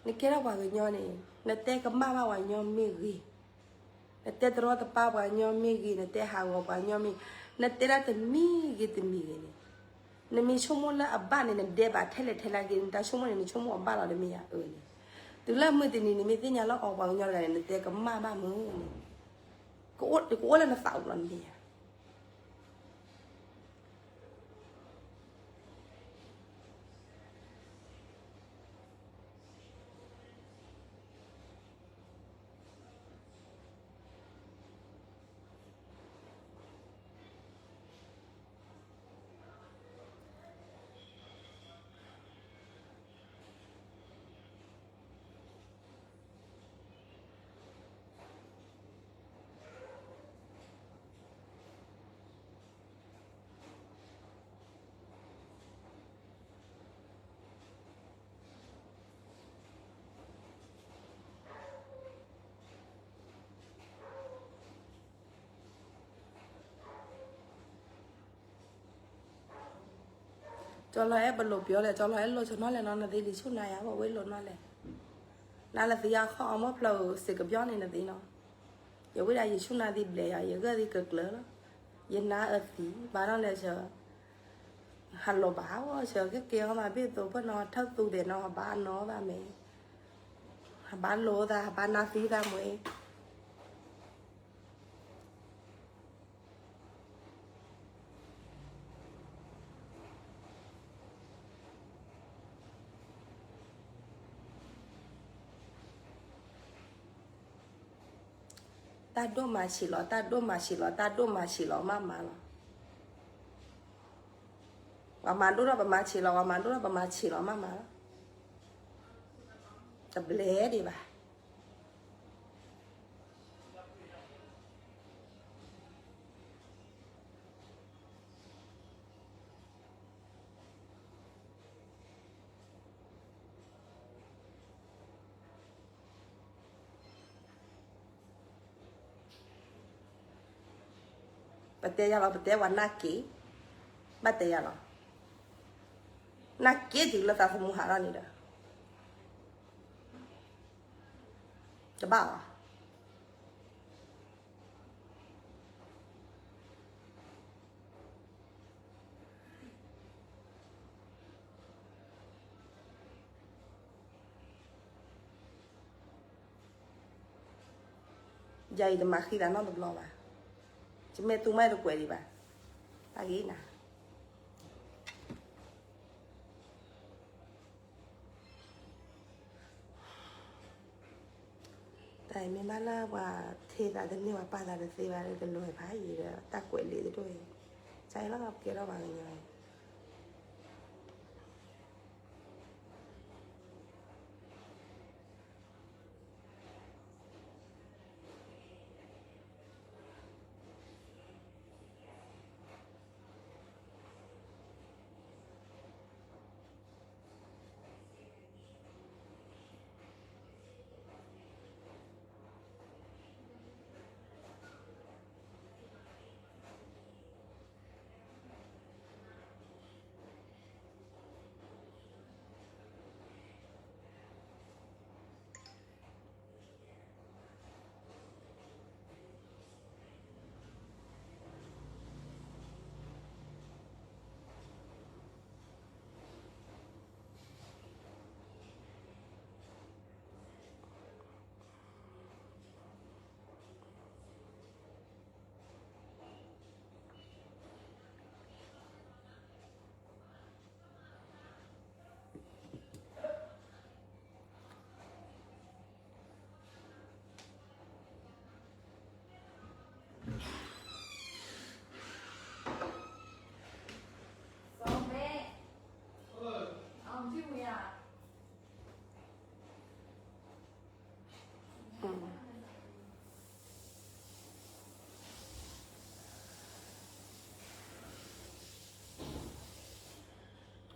နကဲထီၣ်ပှၤကညီန့ၣ် နတဲကမၣ်ဘၣ်ပှၤကညီမ့ၢ်ဂ့ၤ, နတဲတရီတပါပှၤကညီမ့ၢ်ဂ့ၤ, နတဲဟးဂီၤပှၤကညီမ့ၢ်, နတဲဒၣ်တမံၤဂ့ၤတမံၤဂ့ၤန့ၣ်, နမ့ၢ်ဆိကမိၣ်လၢအဘၣ်န့ၣ် နဒဲးဘးထဲလဲၣ်ထဲလဲၣ်ဂ့ၤ, နတၢ်ဆိကမိၣ်န့ၣ် နဆိကမိၣ်အဘၣ်လီၤတမ့ၢ်ဧါအၢန့ၣ်, တုၤလၢမုၢ်တနံၤန့ၣ် မ့ၢ်သ့ၣ်ညါလၢအီၤပှၤကညီတဂၤန့ၣ် နတဲကမၣ်ဘၣ်မုၢ်န့ၣ်, ကအိၣ်လၢနသးအိၣ်လီၤန့ၣ်ဧါ ကၠီလီၤအဲၣ်ပလိာ်ပျီလဲၣ်, ကၠီလီၤအဲၣ်လိာ်ဆိနီၣ်လဲၣ်နီၤ, နသ့လံာ်ဆူၣ်နၤယၤ ပဝဲလိာ်နီၣ်လဲၣ်, နလၢသံယါခီၣ်အီမိၢ်ဖျၢၣ်ဧိၤ စ့ၢ်ကပျီန့ၣ်နသ့နီၤ, ယဝဲဒၣ်ယဆူၣ်နၤသံဘျဲၣ်ယၤ ယဂၢၢ်သံကကျၢၤလီၤ, ယနါအၢသံ ဘၣ်နီၣ်လဲၣ်ဆၢ ဟးလိာ်ဘၣ်ဝဲဆၢ ကကဲအီၤမးဘ့ၣ်သိး ပၢၢ်နီၤထၢၣ်သူသဲးနီၤ ဟးဘၣ်နီၣ်သးမ့ၢ်, ဟးဘၣ်လိာ်သး ဟးဘၣ်နါသံသးမ့ၢ် တၢ်ဒိၣ်မၤဆံးလီၤ တၢ်ဒိၣ်မၤဆံးလီၤ တၢ်ဒိၣ်မၤဆံးလီၤမးမးလီၤ. ပှၤမၤဒိၣ်ထီၣ်ပမၤဆံးလီၤ ပှၤမၤဒိၣ်ထီၣ်ပမၤဆံးလီၤမးမးလီၤ. တဘျဲဒံးဘၣ်. ပတဲယၤလီၤ ပတဲဝဲနၢ်က့ၤ, ဘၣ်တဲယၤလီၤ, နၢ်က့ၤတုၤလၢသးသမူဟးထီၣ်န့ၣ်ဒီး တဘၣ်ဘၣ်. ယၤအံၤတမၤဃံသးနီတဘျီဘၣ်. ယမဲာ်တူၢ်မးတကွဲးဒံးဘၣ်. တၢ်ဂ့ၤနၤ တၢ်အံၤမ့ၢ်ဘၣ်လၢပှၤထံၣ်သးတန့ၢ် ပှၤပာ်သးတသ့ဘၣ်ဒီး တလိၣ်ဖးယံၤဒီး တၢ်ကွဲးလံာ်တဒိၣ်အံၤ ကဲလီၤကဲထီၣ်ပှၤကညီအံၤ.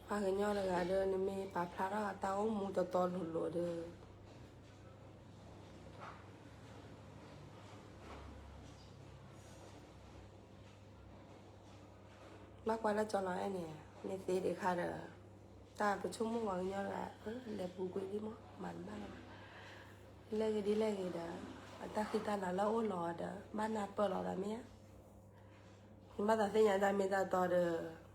ပှၤကညီတဂၤဒီး နမ့ၢ်ပာ်ဖျါထီၣ်အတၢ်အိၣ်မူတီတီလိၤလိၤဒီး ဘၣ်ကွၢ်လၢကၠီလီၤအဲၣ်န့ၣ် မ့ၢ်သ့ဒံးခါဒီး တၢ်ကဆိကမိၣ်ပှၤကညီတဂၤ လဲၤပူၤကွံာ်လံမး မၤတဘၣ်လၢၤဘၣ်. လဲၣ်ဂ့ၤဒ်လဲၣ်ဂ့ၤဒီး အတၢ်ဃံတၢ်လၤလၢအအိၣ်လီၤဒီး ဘၣ်နၢ်ပၢၢ်လီၤသးမ့ၢ်ဧါ. နဘၣ်သးသ့ၣ်ညါတၢ်မ့ၢ်တၢ်တီဒီး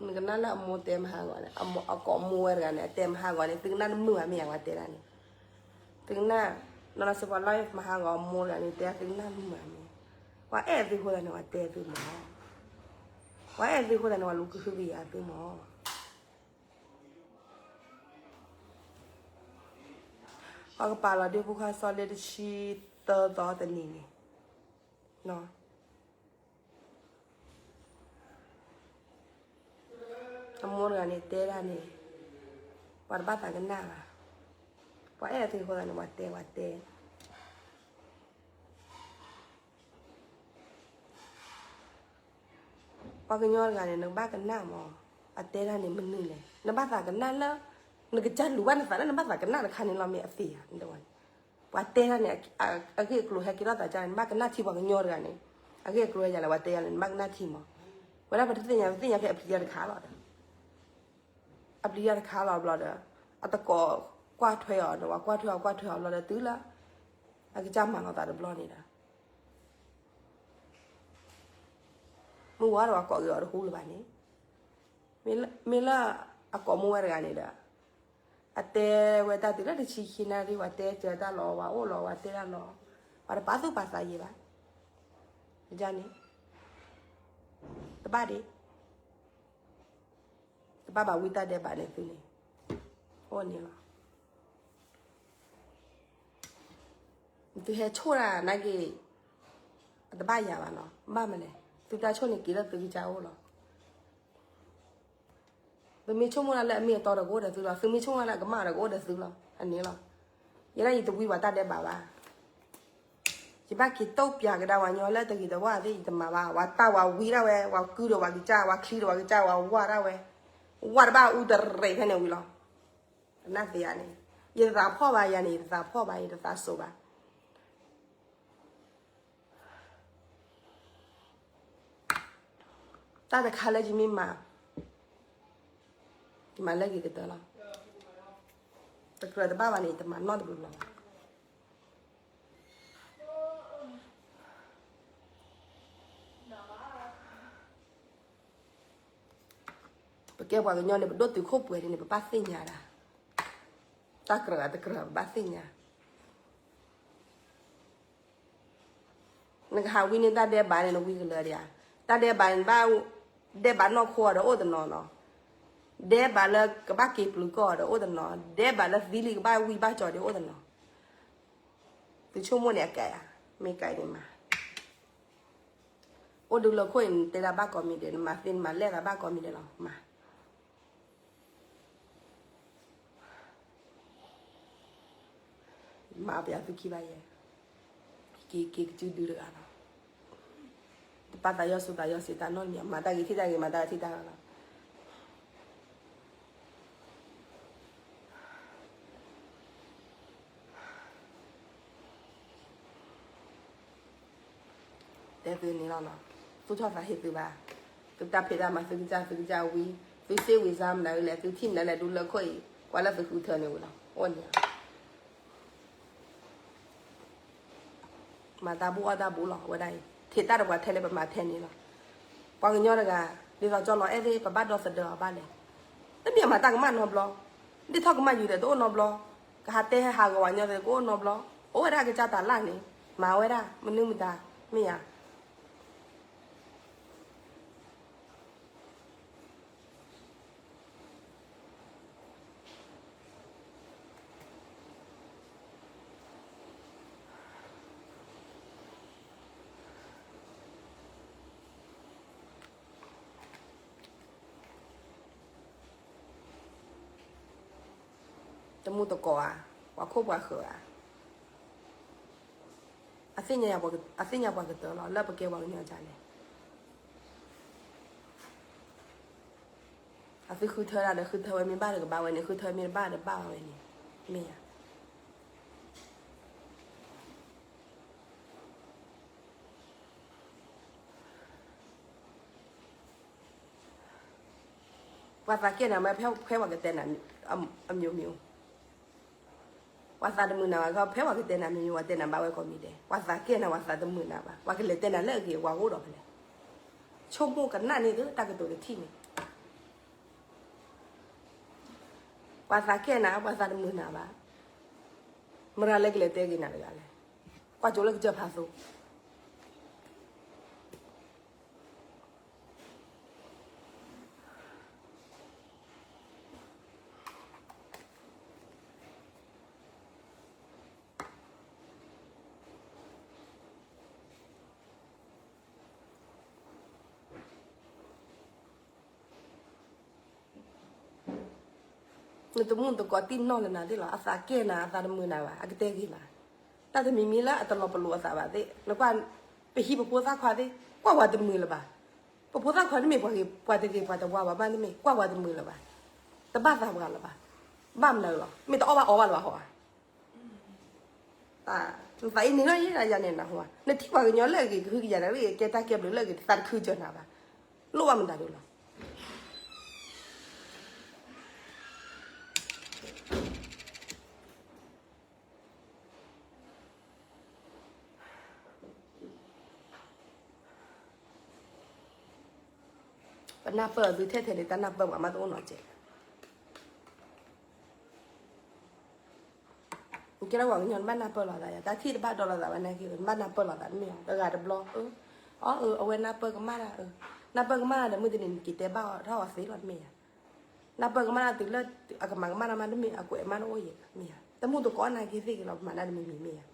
နကနၣ်လၢအမိၢ်တဲမဟါဂီၤန့ၣ် အကိးမိၢ်ဝဲတဂၤန့ၣ် အတဲမဟါဂီၤန့ၣ် သုကနၣ်တမုာ်ဘၣ်မ့ၢ်ဧါ ပှၤတဲဒၣ်န့ၣ် သုကနၣ် နီၢ်နီၢ်စ့ၢ်ကီး live မဟါဂီၤအမိၢ်တဂၤန့ၣ် တဲသုကနၣ်တမုာ်ဘၣ်မ့ၢ် ပှၤအဲၣ်သုဃိသးန့ၣ် ပှၤတဲသုမး ပှၤအဲၣ်သုဃိသးန့ၣ် ပှၤလူၤကဟုကယာ်သုမး ပှၤကပာ်လီၤဒ့ဖိခွါစီၤလ့တဆံသၢသီတနံၤန့ၣ် အမိၢ်တဂၤန့ၣ်တဲဒၣ်န့ၣ် ပှၤတဘၣ်သးကနၣ်ဘၣ်. ပှၤအဲၣ်အသ့ၣ်အဃိသတးန့ၣ် ပှၤတဲ ပှၤတဲ ပှၤကညီတဂၤန့ၣ် နကဘၣ်ကနၣ်မး, အတဲဒၣ်န့ၣ်မနုၤလဲၣ်, နဘၣ်သးကနၣ်လၢ နကစၢ်လူၤဘၣ်နသးလၢနဘၣ်သးကနၣ်တခါန့ၣ်လီၤ. မ့ၢ်အသ့ဧါ, ပှၤတဲဒၣ်န့ၣ် အဂ့ၢ်အကျိၤဟဲက့ၤထီၣ်သးကၢ်န့ၣ် နဘၣ်ကနၣ်ထံပှၤကညီတဂၤန့ၣ်, အဂ့ၢ်အကျိၤဟဲယၤလဲၣ် ပှၤတဲယၤလဲၣ် နဘၣ်ကနၣ်ထံမး. ဝဲဒၣ်ပတသ့ၣ်ညါ ပသ့ၣ်ညါဖဲအပျံၤတၢ်တခါလီၤဒီး အပျံၤတၢ်တခါလီၤဘျီဒီး အတကိးကွၢ်ထွဲအီၤဒီး ပှၤကွၢ်ထွဲအီၤ ကွၢ်ထွဲအီၤဘျီဒီး တုၤလၢ အကစၢ်မၤလီၤသးတဘျီန့ၣ်ဒီး မုၢ်ဝါဒီးပှၤကိးက့ၤအီၤတဟူလၢၤဘၣ်န့ၣ်, မ့ၢ်လၢအကိးမိၢ်ဝဲတဂၤန့ၣ်ဒီး အတဲဝဲတၢ်တုၤလၢတဆံခံနၣ်ရံၣ် ပှၤတဲစၢၤတၢ်လီၤ ပှၤအိၣ်လီၤ ပှၤတဲတၢ်လီၤ, ပှၤတပာ်သူၣ်ပာ်သးယံၤဘၣ်, န့ၣ် တဘၣ်ဒံး တဘၣ်ဘၣ်ဝံတၢ်ဒဲးဘးန့ၣ်သုန့ၣ်, အိၣ်န့ၣ်လီၤ. သုဟဲဆိၣ်တၢ်နာ်က့ၤ အတဘၣ်ယၤဘၣ်နီၤ, ဘၣ်မနုၤလဲၣ်, သုတၢ်ဆိၣ်န့ၣ်က့ၤလၢသုကစၢ်အိၣ်လီၤ. သုမ့ၢ်ဆိကမိၣ်တၢ်လၢအမ့ၢ်အတီဒီးကအိၣ်ဒီးသုလီၤ, သုမ့ၢ်ဆိကမိၣ်တၢ်လၢအကမၣ်ဒီးကအိၣ်ဒီးသုလီၤ, အန့ၣ်လီၤ. ယဲဒၣ်ယတဝံပှၤတၢ်ဒဲးဘးဘၣ်. ယဘၣ်က့ၤတိၢ်ပၠးကဒါပှၤကညီလၢတဂ့ၤတဝါသ့ၣ် ယတမၤဘၣ်, ပှၤတၢ်ပှၤဝံဒၣ်ဝဲ, ပှၤကုဒီးပှၤကစၢ်, ပှၤချံဒီးပှၤကစၢ်, ပှၤဝါဒၣ်ဝဲ, ဝါတဘၣ်အူတရံးဖဲန့ၣ်ဝံၤလီၤ. ကနၣ်သ့ယၤန့ၣ်, ယတသးဖှီၣ်ဘၣ်ယၤန့ၣ်, ယတသးဖှီၣ်ဘၣ်, ယတသးစိၤဘၣ်. တၢ်တခါလၢယမ့ၢ်မၤ, ယမၤလၢအဂ့ၤကတၢၢ်လီၤ. တကြၢးတဘၣ်ဘၣ်န့ၣ် ယတမၤနီတဘျီလီၤ. ပကဲပှၤကညီန့ၣ် ပဒိၣ်တုာ်ခိၣ်ပှဲၤဒ်န့ၣ် ပဘၣ်သ့ၣ်ညါဒၣ်, တၢ်ကြၢးတကြၢး ပဘၣ်သ့ၣ်ညါ. နကဟးဝံန့ၢ်တၢ်ဒဲးဘးန့ၣ် နဝံကလၢာ်ဒံးဧါ. တၢ်ဒဲးဘးန့ၣ် ဘၣ်ဒဲးဘးနီၢ်ခိအီၤဒီးအိၣ်တနီၤနီၤ, ဒဲးဘးလၢကဘၣ်က့ၤပျုၤကီၢ်အီၤဒီးအိၣ်တနီၤ, ဒဲးဘးလၢသံလံကဘၣ်ဝံဘၣ်ကၠီၤဒီးအိၣ်တနီၤ. သုဆိကမိၣ်န့ၣ်အကဲဧါ, မ့ၢ်ကဲန့ၣ်မၤ အိၣ်ဒုးလၢခိၣ်အံၤ နတဲဒၣ်ဘၣ်ကိးမံၤဒဲး, နမၤသ့နမၤလဲၣ်သးဘၣ်ကိးမံၤဒဲးလီၤ, မၤ မၤပယီၤသုခံဘၣ်ယဲ, က့ၤက့ၤကစုဒုတဂၤလီၤ. တပာ်သးယီၤစိၤသးယီၤစံးတၢ်နီတမံၤ, မၤတၢ်ဂ့ၤထံၣ်တၢ်ဂ့ၤ, မၤတၢ်ဂ့ၤထံၣ်တၢ်ဂ့ၤလီၤ. တဲသုန့ၣ်လီၤနီၤ, သူၣ်ထီၣ်သးဟ့သုဘၣ်, သုတၢ်ဖံးတၢ်မၤ သုကစၢ် သုကစၢ်ဝံ, သုစ့ဝံစါမနုၤလဲၣ်, သုထံၣ်မနုၤလဲၣ် ဒုးလၢခိၣ်အံၤ, ကွၢ်လၢသုဃုထၢန့ၣ်ဝံၤလီၤ, အိၣ်န့ၣ် မၤတၢ်ဘူၣ်အီၣ်တၢ်ဘူၣ်လီၤ, အဝဲဒၣ်အံၤ ထံးတၢ်တပှၤထဲလဲၣ် ပမၤထဲန့ၣ်လီၤ. ပှၤကညီတဂၤ ဒ်သိးကၠီလီၤအဲၣ်သ့ၣ် ပဘၣ်ဒီသဒၢအီၤဘၣ်လဲၣ်. တမ့ၢ်အမၤတၢ်ကမၣ်နီတဘျီ, ဒ်ထီၣ်ကမၣ်ယူၤဒီးတအိၣ်နီတဘျီ, ကဟးတဲဟးဂီၤပှၤကညီသ့ၣ်တအိၣ်နီတဘျီ, အိၣ်ဝဲဒၣ်ကစၢ်တၢ်လၢ်န့ၣ်, မၤဝဲဒၣ် မနုၤမတၤ, မ့ၢ်ယၤ တမူတကိးဧါ, ပှၤခိၣ်ပှၤဃၢၤဧါ, အသ့ၣ်ညါပှၤကတၢၢ်လီၤ, လၢပကဲပှၤကညီဒ်လဲၣ်. အသုဃုထၢဒၣ်ဒီး ဃုထၢဝဲမ့ၢ်ဘၣ်ဒီးကဘၣ်ဝဲန့ၣ်, ဃုထၢမ့ၢ်တဘၣ်ဒီးဘၣ်ဝဲန့ၣ်, မ့ၢ်ဧါ. ပှၤသးကဲနၤမ့ၢ်ဖဲပှၤကတဲနၤ အမျိုးမျိုး, ပှၤသးတမုာ်နၤဘၣ်, ဖဲပှၤကတဲနၤမျိုးမျိုး ပှၤတဲနၤဘၣ်ဝဲကိးမံၤဒဲး, ပှၤသးကဲနၤ ပှၤသးတမုာ်နၤဘၣ်, ပှၤကလဲၤတဲနၤလၢအဂ့ၤ ပှၤအိၣ်ဒီးဖဲလဲၣ်, ဆိကမိၣ်ကနၣ်န့ၣ်သုတၢ်ကတိၤတထံၣ်န့ၣ် ပှၤသးကဲနၤ ပှၤသးတမုာ်နၤဘၣ်, မတၤလၢကလဲၤတဲဂ့ၤနၤတဂၤလဲၣ်, ကွၢ်ကၠိလၢကစၢၢ်ဖးသိ နတမူတကိးတံၢ်နီၢ်လၢနၤသ့ၣ်လီၤ, အသးကဲနၤ အသးတမုာ်နၤဘၣ်, အကတဲဂ့ၤနၤ, တၢ်တမံၤမံၤလၢအတလီၤပလိာ်အသးဘၣ်သ့ၣ်, နကွၢ် ပဟံၣ်ပဖိသၣ်ခွါသ့ၣ်, ကွၢ်ပှၤတမုာ်လၢၤဘၣ်, ပဖိသၣ်ခွါတမ့ၢ်ပှၤဂ့ၤ ပှၤတဂ့ၤ ပှၤတဝါဘၣ် ဘၣ်တမ့ၢ် ကွၢ်ပှၤတမုာ်လၢၤဘၣ်, တဘၣ်သးပှၤလၢၤဘၣ်, ဘၣ်မနုၤလီၤ, မ့ၢ်တအီၣ်ဘၣ်အီဘၣ်လၢၤဘၣ်ဟီဧါ သးအံၤန့ၣ်လီၤ ယဲဒၣ်ယၤန့ၣ်နဟူဧါ, နထံၣ်ပှၤကညီလၢအဂ့ၤကဟုကယာ်နၤ လၢအကဲတၢ်ကဲဘျုးလၢအဂ့ၤ သးတခုကၢၤနၤဘၣ်, လိၣ်ဘၣ်မတၤဒုလီၤ. ပနၢ်ပၢၢ်သုထဲထဲန့ၣ် တၢ်နၢ်ပၢၢ်ပှၤမးတအိၣ်နီတစဲး နကဲထီၣ်ပှၤကညီနဘၣ်နၢ်ပၢၢ်လိာ်သးယၤ, တၢ်ထံၣ်တဘၣ်ဒီလိာ်သးဘၣ်နာ်က့ နဘၣ်နၢ်ပၢၢ်လိာ်သးတမ့ၢ်ဧါ, တဂၤတဘျီ, အၢ, အၢ, အဝဲနၢ်ပၢၢ်ကမၣ်တၢ်, နၢ်ပၢၢ်ကမၣ်တၢ်ဒီး မုၢ်တနံၤနက့ၤတဲဘၣ်အီၤထီၣ်အီၤသ့လီၤ တမ့ၢ်ဧါ, နၢ်ပၢၢ်ကမၣ်တၢ်တုၤလၢအကမၤကမၣ်တၢ်မးတမ့ၢ် အကွဲးမးတအိၣ်ယဲ မ့ၢ်ဧါ, တမူတကိးနာ်က့သ့ၣ်က့ၤလီၤ ပမၤတၢ်တမံၤမံၤမ့ၢ်ဧါ.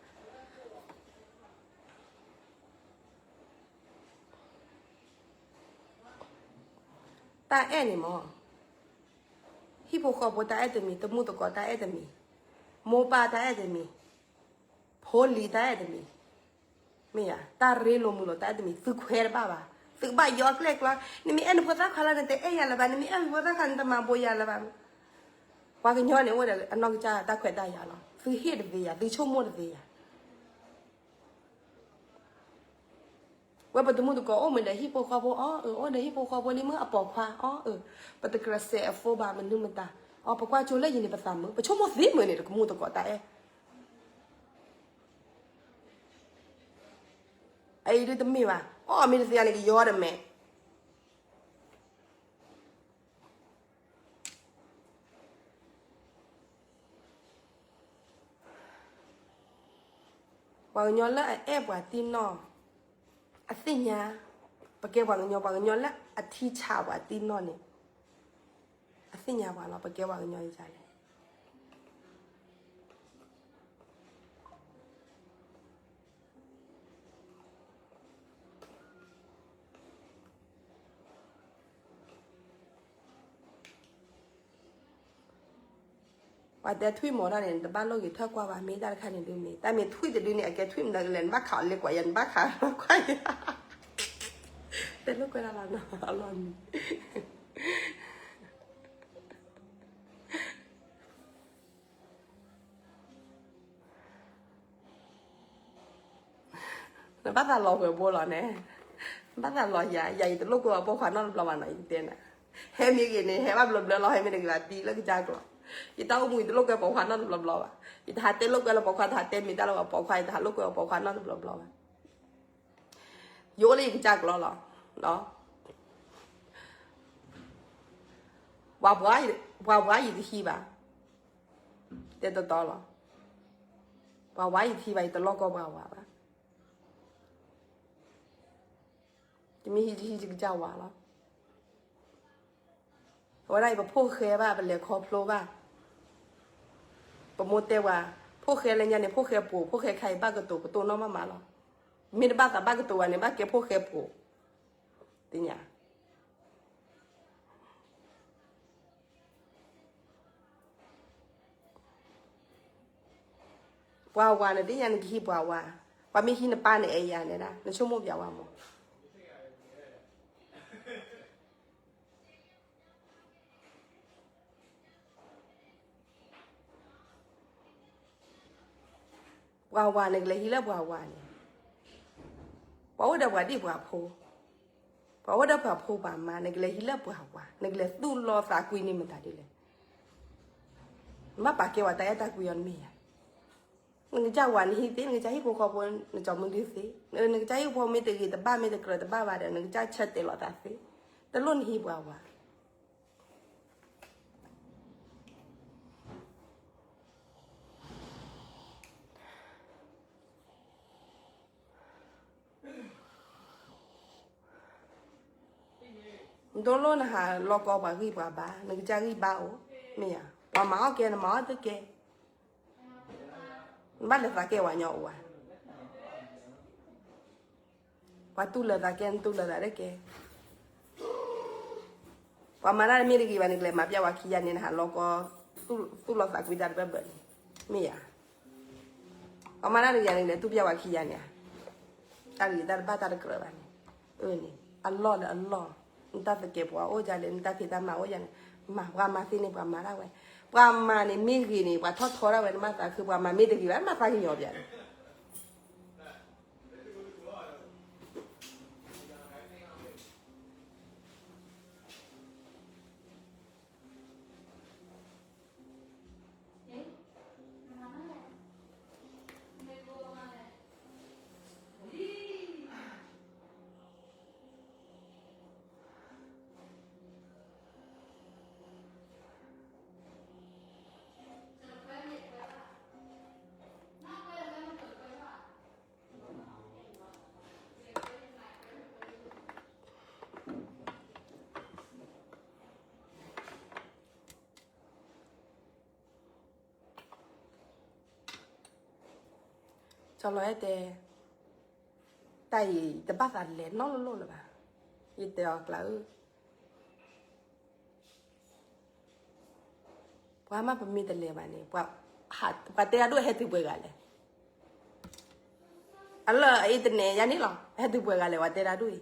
တၢ်အဲၣ်န့ၣ်မ့ၢ် ဟံၣ်ဖိဃီဖိတၢ်အဲၣ်တမံၤ, တမူတကိးတၢ်အဲၣ်တမံၤ, မိၢ်ပၢ်တၢ်အဲၣ်တမံၤ, ဖိလံၤတၢ်အဲၣ်တမံၤ, မ့ၢ်ဧါ, တၢ်ရ့လိာ်မုာ်လိာ်တၢ်အဲၣ်တမံၤ သုခွဲးတဘၣ်ဘၣ်, သုကဘၣ်ယီအကျဲၣ်ကျီ, နမ့ၢ်အဲၣ်နဖိသၣ်ခွါလၢနတအဲၣ်ယၤလၢၤဘၣ်, နမ့ၢ်အဲၣ်နဖိသၣ်ခွါနတမၤဘိးယၤလၢၤဘၣ်, ပှၤကညီန့ၣ်အိၣ်ဒီးအနီၢ်ကစၢ်တၢ်ခွဲးတၢ်ယာ်လီၤ, သုဟ့ၣ်တသ့ယၤ, သုဆိကမိၣ်တသ့ယၤ ဝဲပတမူတကိးအိၣ်မ့ၢ်ဒီးဟံၣ်ဖိဃီဖိအီၤ, အိၣ်ဒီးဟံၣ်ဖိဃီဖိလံမ့ၢ်အပိာ်ခွါအီၤ, ပတကြၢးစဲးအဖိဘၣ်မနုၤမတၤ, အီၤ ပကွၢ်ကၠိလၢယံၤန့ၣ် ပသးမုာ်, ပဆိကမိၣ်သ့မုာ်န့ၣ် တကမူတကိးတၢ်အဲၣ်, အအံၤဒုတမ့ၢ်ဘၣ်, အီၣ်မ့ၢ်တသ့န့ၣ် ကယီဒီးမဲာ် ပှၤကညီလၢအအဲၣ်ပှၤတံၢ်နီၢ်, အသ့ၣ်ညါ, ပကဲပှၤကညီ, ပှၤကညီလၢအထံဆးပှၤတံၢ်နီၢ်န့ၣ်, အသ့ၣ်ညါပှၤလီၤ, ပကဲပှၤကညီယလဲၣ် ပှၤတဲထွံၣ်မီၤတၢ်န့ၣ် နတဘၣ်လိၣ်ဂ့ၤထၢၣ်ကွၢ်ဘၣ်, မ့ၢ်တၢ်တခါန့ၣ်ဒုမ့ၢ်, တၢ်မ့ၢ်ထွံၣ်တဒုန့ၣ် အကဲထွံၣ်မနုၤကလဲၣ်, နဘၣ်ခးအီၤလဲၤကွၢ်ယၤ, နဘၣ်ခးကွၢ်ယၤ, တဲလိာ်ကွဲဒၣ်လီၤနီၤ, အလီၢ်မံၤ နဘၣ်သးလီၤဝဲဘိလီၤန့ၣ်, နဘၣ်သးလီၤယၤ, ယၤယတလိာ်ကွဲအပိာ်ခွါနီတဘျီဘၣ်နီၤ, ယတဲနၤ, ဟဲမ့ၢ်ဂ့ၤန့ၣ် ဟဲဘၣ်ဘျီဘျီလီၤ, ဟဲမ့ၢ်တဂ့ၤဘၣ် တံၤလၢကစၢ်ကျိာ်, ယတၢ်အိၣ်မူယတလိာ်ကွဲပိာ်ခွါနီတဘျီဘျီဘၣ်, ယတဟးတဲလိာ်ကွဲလၢပိာ်ခွါ, တဟးတဲမ့ၢ်တၢ်လၢပိာ်ခွါ, ယတဟးလိာ်ကွဲပိာ်ခွါနီတဘျီဘျီဘၣ် ယအိၣ်လၢယကစၢ်ကျိာ်လီၤ, ပှၤပှၤယတဟံးဘၣ်, တဲတီတီလီၤ, ပှၤဝါယတဟံးဘၣ်, ယတလိာ်ကွဲပှၤဝါဘၣ်, ယမ့ၢ်ဟံးတဟံးယကစၢ်ဝါလီၤ. အဝဲဒၣ်အံၤ ပဖိၣ်ဃဲဘၣ်, ပလဲၤခီဖျိဘၣ်, ပမိၢ်တဲဝဲ, ဖိၣ်ဃဲလၢညါန့ၣ် ဖိၣ်ဃဲပိာ်, ဖိၣ်ဃဲခါအံၤဘၣ်ကတိၤကတိၤနီၢ်မးမးလီၤ. မ့ၢ်တဘၣ်သးဘၣ်ကတိၤဝဲန့ၣ် ဘၣ်ကဲဖိၣ်ဃဲပိာ်, သ့ၣ်ညါ ပှၤဝါန့ၣ် သ့ၣ်ညါနကဟံးပှၤဝါ, ပှၤမ့ၢ်ဟံးနပၢ်န့ၣ် အဲၣ်ယၤန့ၣ်ဒၣ် နဆိကမိၣ်ပျးဝါမး. ပှၤဝၤ နကလဲၤဟံးလၢပှၤဝၤန့ၣ်, ပှၤအိၣ်ဒီးပှၤဒံၣ်ပှၤဖိ, ပှၤအိၣ်ဒီးပှၤဖိပှၤမါ, နကလဲၤဟံးလၢပှၤဝၤ, နကလဲၤသူၣ်လီသးကွံန့ၢ်မတၤဒ်လဲၣ်. နဘၣ်ပာ်ကဲပှၤတၢ်အဲၣ်တၢ်ကွံအီၤတမ့ၢ်ဧါ. နကစၢ်ဝၤနဟံးသ့, နကစၢ်ဟံၣ်ဖိဃီဖိ, နကစၢ်မုၢ်ဒုသ့, နကစၢ်ဟံၣ်ဖိမ့ၢ်တဂ့ၤတဘၣ် မ့ၢ်တကြၢးတဘၣ်ဘၣ်ဒီး နကစၢ်ဆၢတဲာ်လီၤသးသ့, တလိၣ်နဟံးပှၤဝၤ. နတလိၣ်နဟးလီၤကီပှၤဂံၢ်ပှၤဘါ, နကစၢ်ဂံၢ်ဘါအိၣ်, မ့ၢ်ဧါ. ပှၤမၤအီၣ်ကဲ နမၤအီၣ်တကဲ, နဘၣ်လဲၤသးကဲပှၤညီအိၣ်ဧါ. ပှၤတူၢ်လိာ်သးကဲ နတူၢ်လိာ်သးတကဲ. ပှၤမၤတၢ်တမ့ၢ်တဂ့ၤဘၣ်န့ၣ် ကလဲၤမၤပျဲဝၤခံဂၤန့ၣ် နဟးလီၤကီ သူၣ်လီၤသးကွံတၢ်တဘၢဘၢန့ၣ်, မ့ၢ်ဧါ. ပှၤမၤတၢ်တဂ့ၤန့ၣ် ကလဲၤသူၣ်ပျဲဝၤခံဂၤန့ၣ်ဧါ. တၢ်တဂ့ၤတၢ်တဘၣ်တၢ်တကြၢးဘၣ်န့ၣ်, အၢန့ၣ် အလီၢ်ဒီးအလီၢ်, နတၢ်သကဲးပဝးအိၣ်ဒ်လဲၣ်, နတၢ်ဖံးတၢ်မၤအိၣ်ဒ်လဲၣ်, မၤပှၤမၤသ့န့ၣ် ပှၤမၤဒၣ်ဝဲ, ပှၤမၤန့ၣ်မ့ၢ်ဂ့ၤန့ၣ် ပှၤထီၣ်ထီဒၣ်ဝဲ နမၤသးခု, ပှၤမၤမ့ၢ်တဂ့ၤဘၣ် နမၤသးကညီၤပျဲန့ၣ် ကၠီလီၤအဲၣ်တဲ, တၢ်အံၤတဘၣ်သးလဲၤနီတလိၣ်လၢၤဘၣ်, ယတဲအီၤကျါဧၢ, ပှၤမ့ၢ်ပမ့ၢ်တလဲၤဘၣ်န့ၣ်, ပှၤတဲတၢ်ဒိၣ်ဟဲတုၤပှဲၤဂၤလဲၣ်, အလၢအအ့ၣ်တနဲၣ်ယၤန့ၣ်လီၤ, ဟဲတုၤပှဲၤဂၤလဲၣ် ပှၤတဲတၢ်ဒိၣ်အံ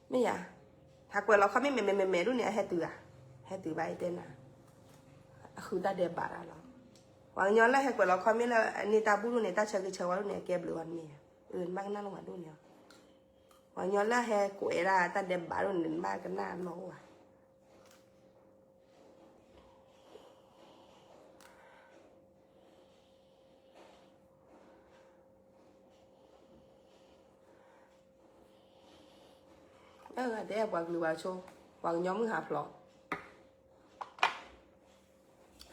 ၤ မ့ၢ်ယၤ, ဟးကွဲးလီၤခီမ့ၢ်မဲာ်မဲာ်မဲာ်မဲာ်ဒိၣ်န့ၣ် အဟဲတုၤဧါ, ဟဲတုၤဘၣ်အံၤတဲနၤ, အဃုတၢ်ဒဲးဘးတၢ်လီၤ, ပှၤကညီလၢဟဲကွဲးလီၤခီမ့ၢ်လၢအန့ၢ်တၢ်ဘူၣ်ဒိၣ်န့ၣ် တၢ်ဆၢဂ့ၤဆၢဝါဒိၣ်န့ၣ် အကဲဘျုးအီၤတမ့ၢ်ဧါ, နဘၣ်ကနၣ်လၢပှၤဒိၣ်န့ၣ်လီၤ, ပှၤကညီလၢဟဲကွဲးဒၣ်တၢ်ဒဲးဘးဒိၣ်န့ၣ် နဘၣ်ကနၣ်လီၤအိၣ်ဧါ အတဲပှၤကလုာ်ပှၤဆိ, ပှၤကညီမုၢ်ဟးဖျိး,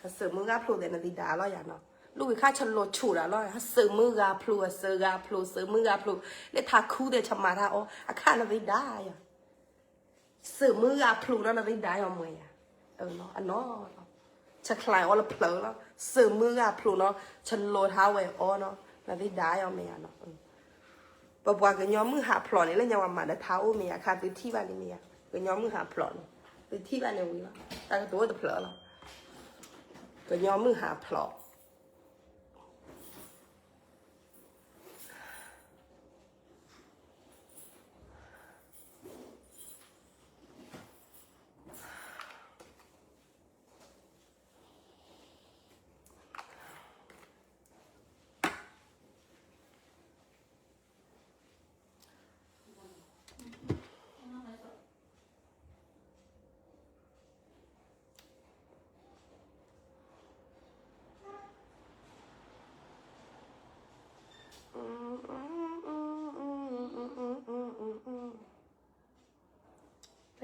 ဟးစၢၤမုၢ်ဂၢ်ဖျိးသဲးနသံဒါလီၤယၤနီၤ, လူၢ်ဝံၤခါဆလိၤဆူၣ်ဒၣ်လီၤ, ဟးစၢၤမုၢ်ဂၢ်ဖျိး ဟးစၢၤဂၢ်ဖျိး စၢၤမုၢ်ဂၢ်ဖျိး, လၢထးခူသဲးဆမၤတၢ်အီၤ အခါနသံဒါယၤ စၢၤမုၢ်ဂၢ်ဖျိးနီၤ နသံဒါယၤမွဲယၤ, အနီၤ, ဆချဲးအီၤလၢဖျၢၣ်လီၤ, စၢၤမုၢ်ဂၢ်ဖျိးနီၤ ဆလိၤထါဝဲအီၤနီၤ နသံဒါယၤမ့ၢ်ယၤနီၤ, ပပှၤကညီမုၢ်ဟးဖျိးန့ၣ် လၢညါဝဲမၤဒီးထါအိၣ်မ့ၢ်ယၤ ခါသုထံၣ်ဘၣ်န့ၣ်မ့ၢ်ယၤ, ကညီမုၢ်ဟးဖျိးန့ၣ် သုထံၣ်ဘၣ်န့ၣ်ဝံၤလီၤ, တၢ်ကတိၤအိၣ်တဖျၢၣ်လီၤ, ကညီမုၢ်ဟးဖျိး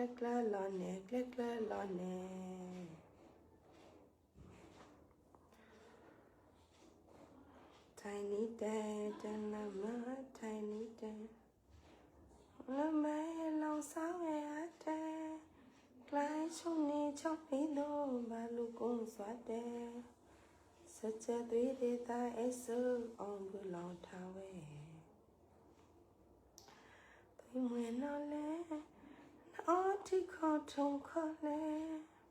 ကျဲကျဲလီၤန့ၣ် ကျဲကျဲလီၤန့ၣ် Tinyတဲ တနမ Tinyတဲ လၢမဲလီၤစါဝဲအတဲ ကျါဆိန့ၣ်ဆီဖံဒိၣ်ဘၣ်လူၤကိၢ်စွါတဲ စၢၤစၢၤသွံဒ့သးအဲၣ်စၢၤအီၤဘုလီၤထါဝဲ သွံမွဲနီၤလဲၣ် နအီထံခီထိၣ်ခီလဲၣ် အ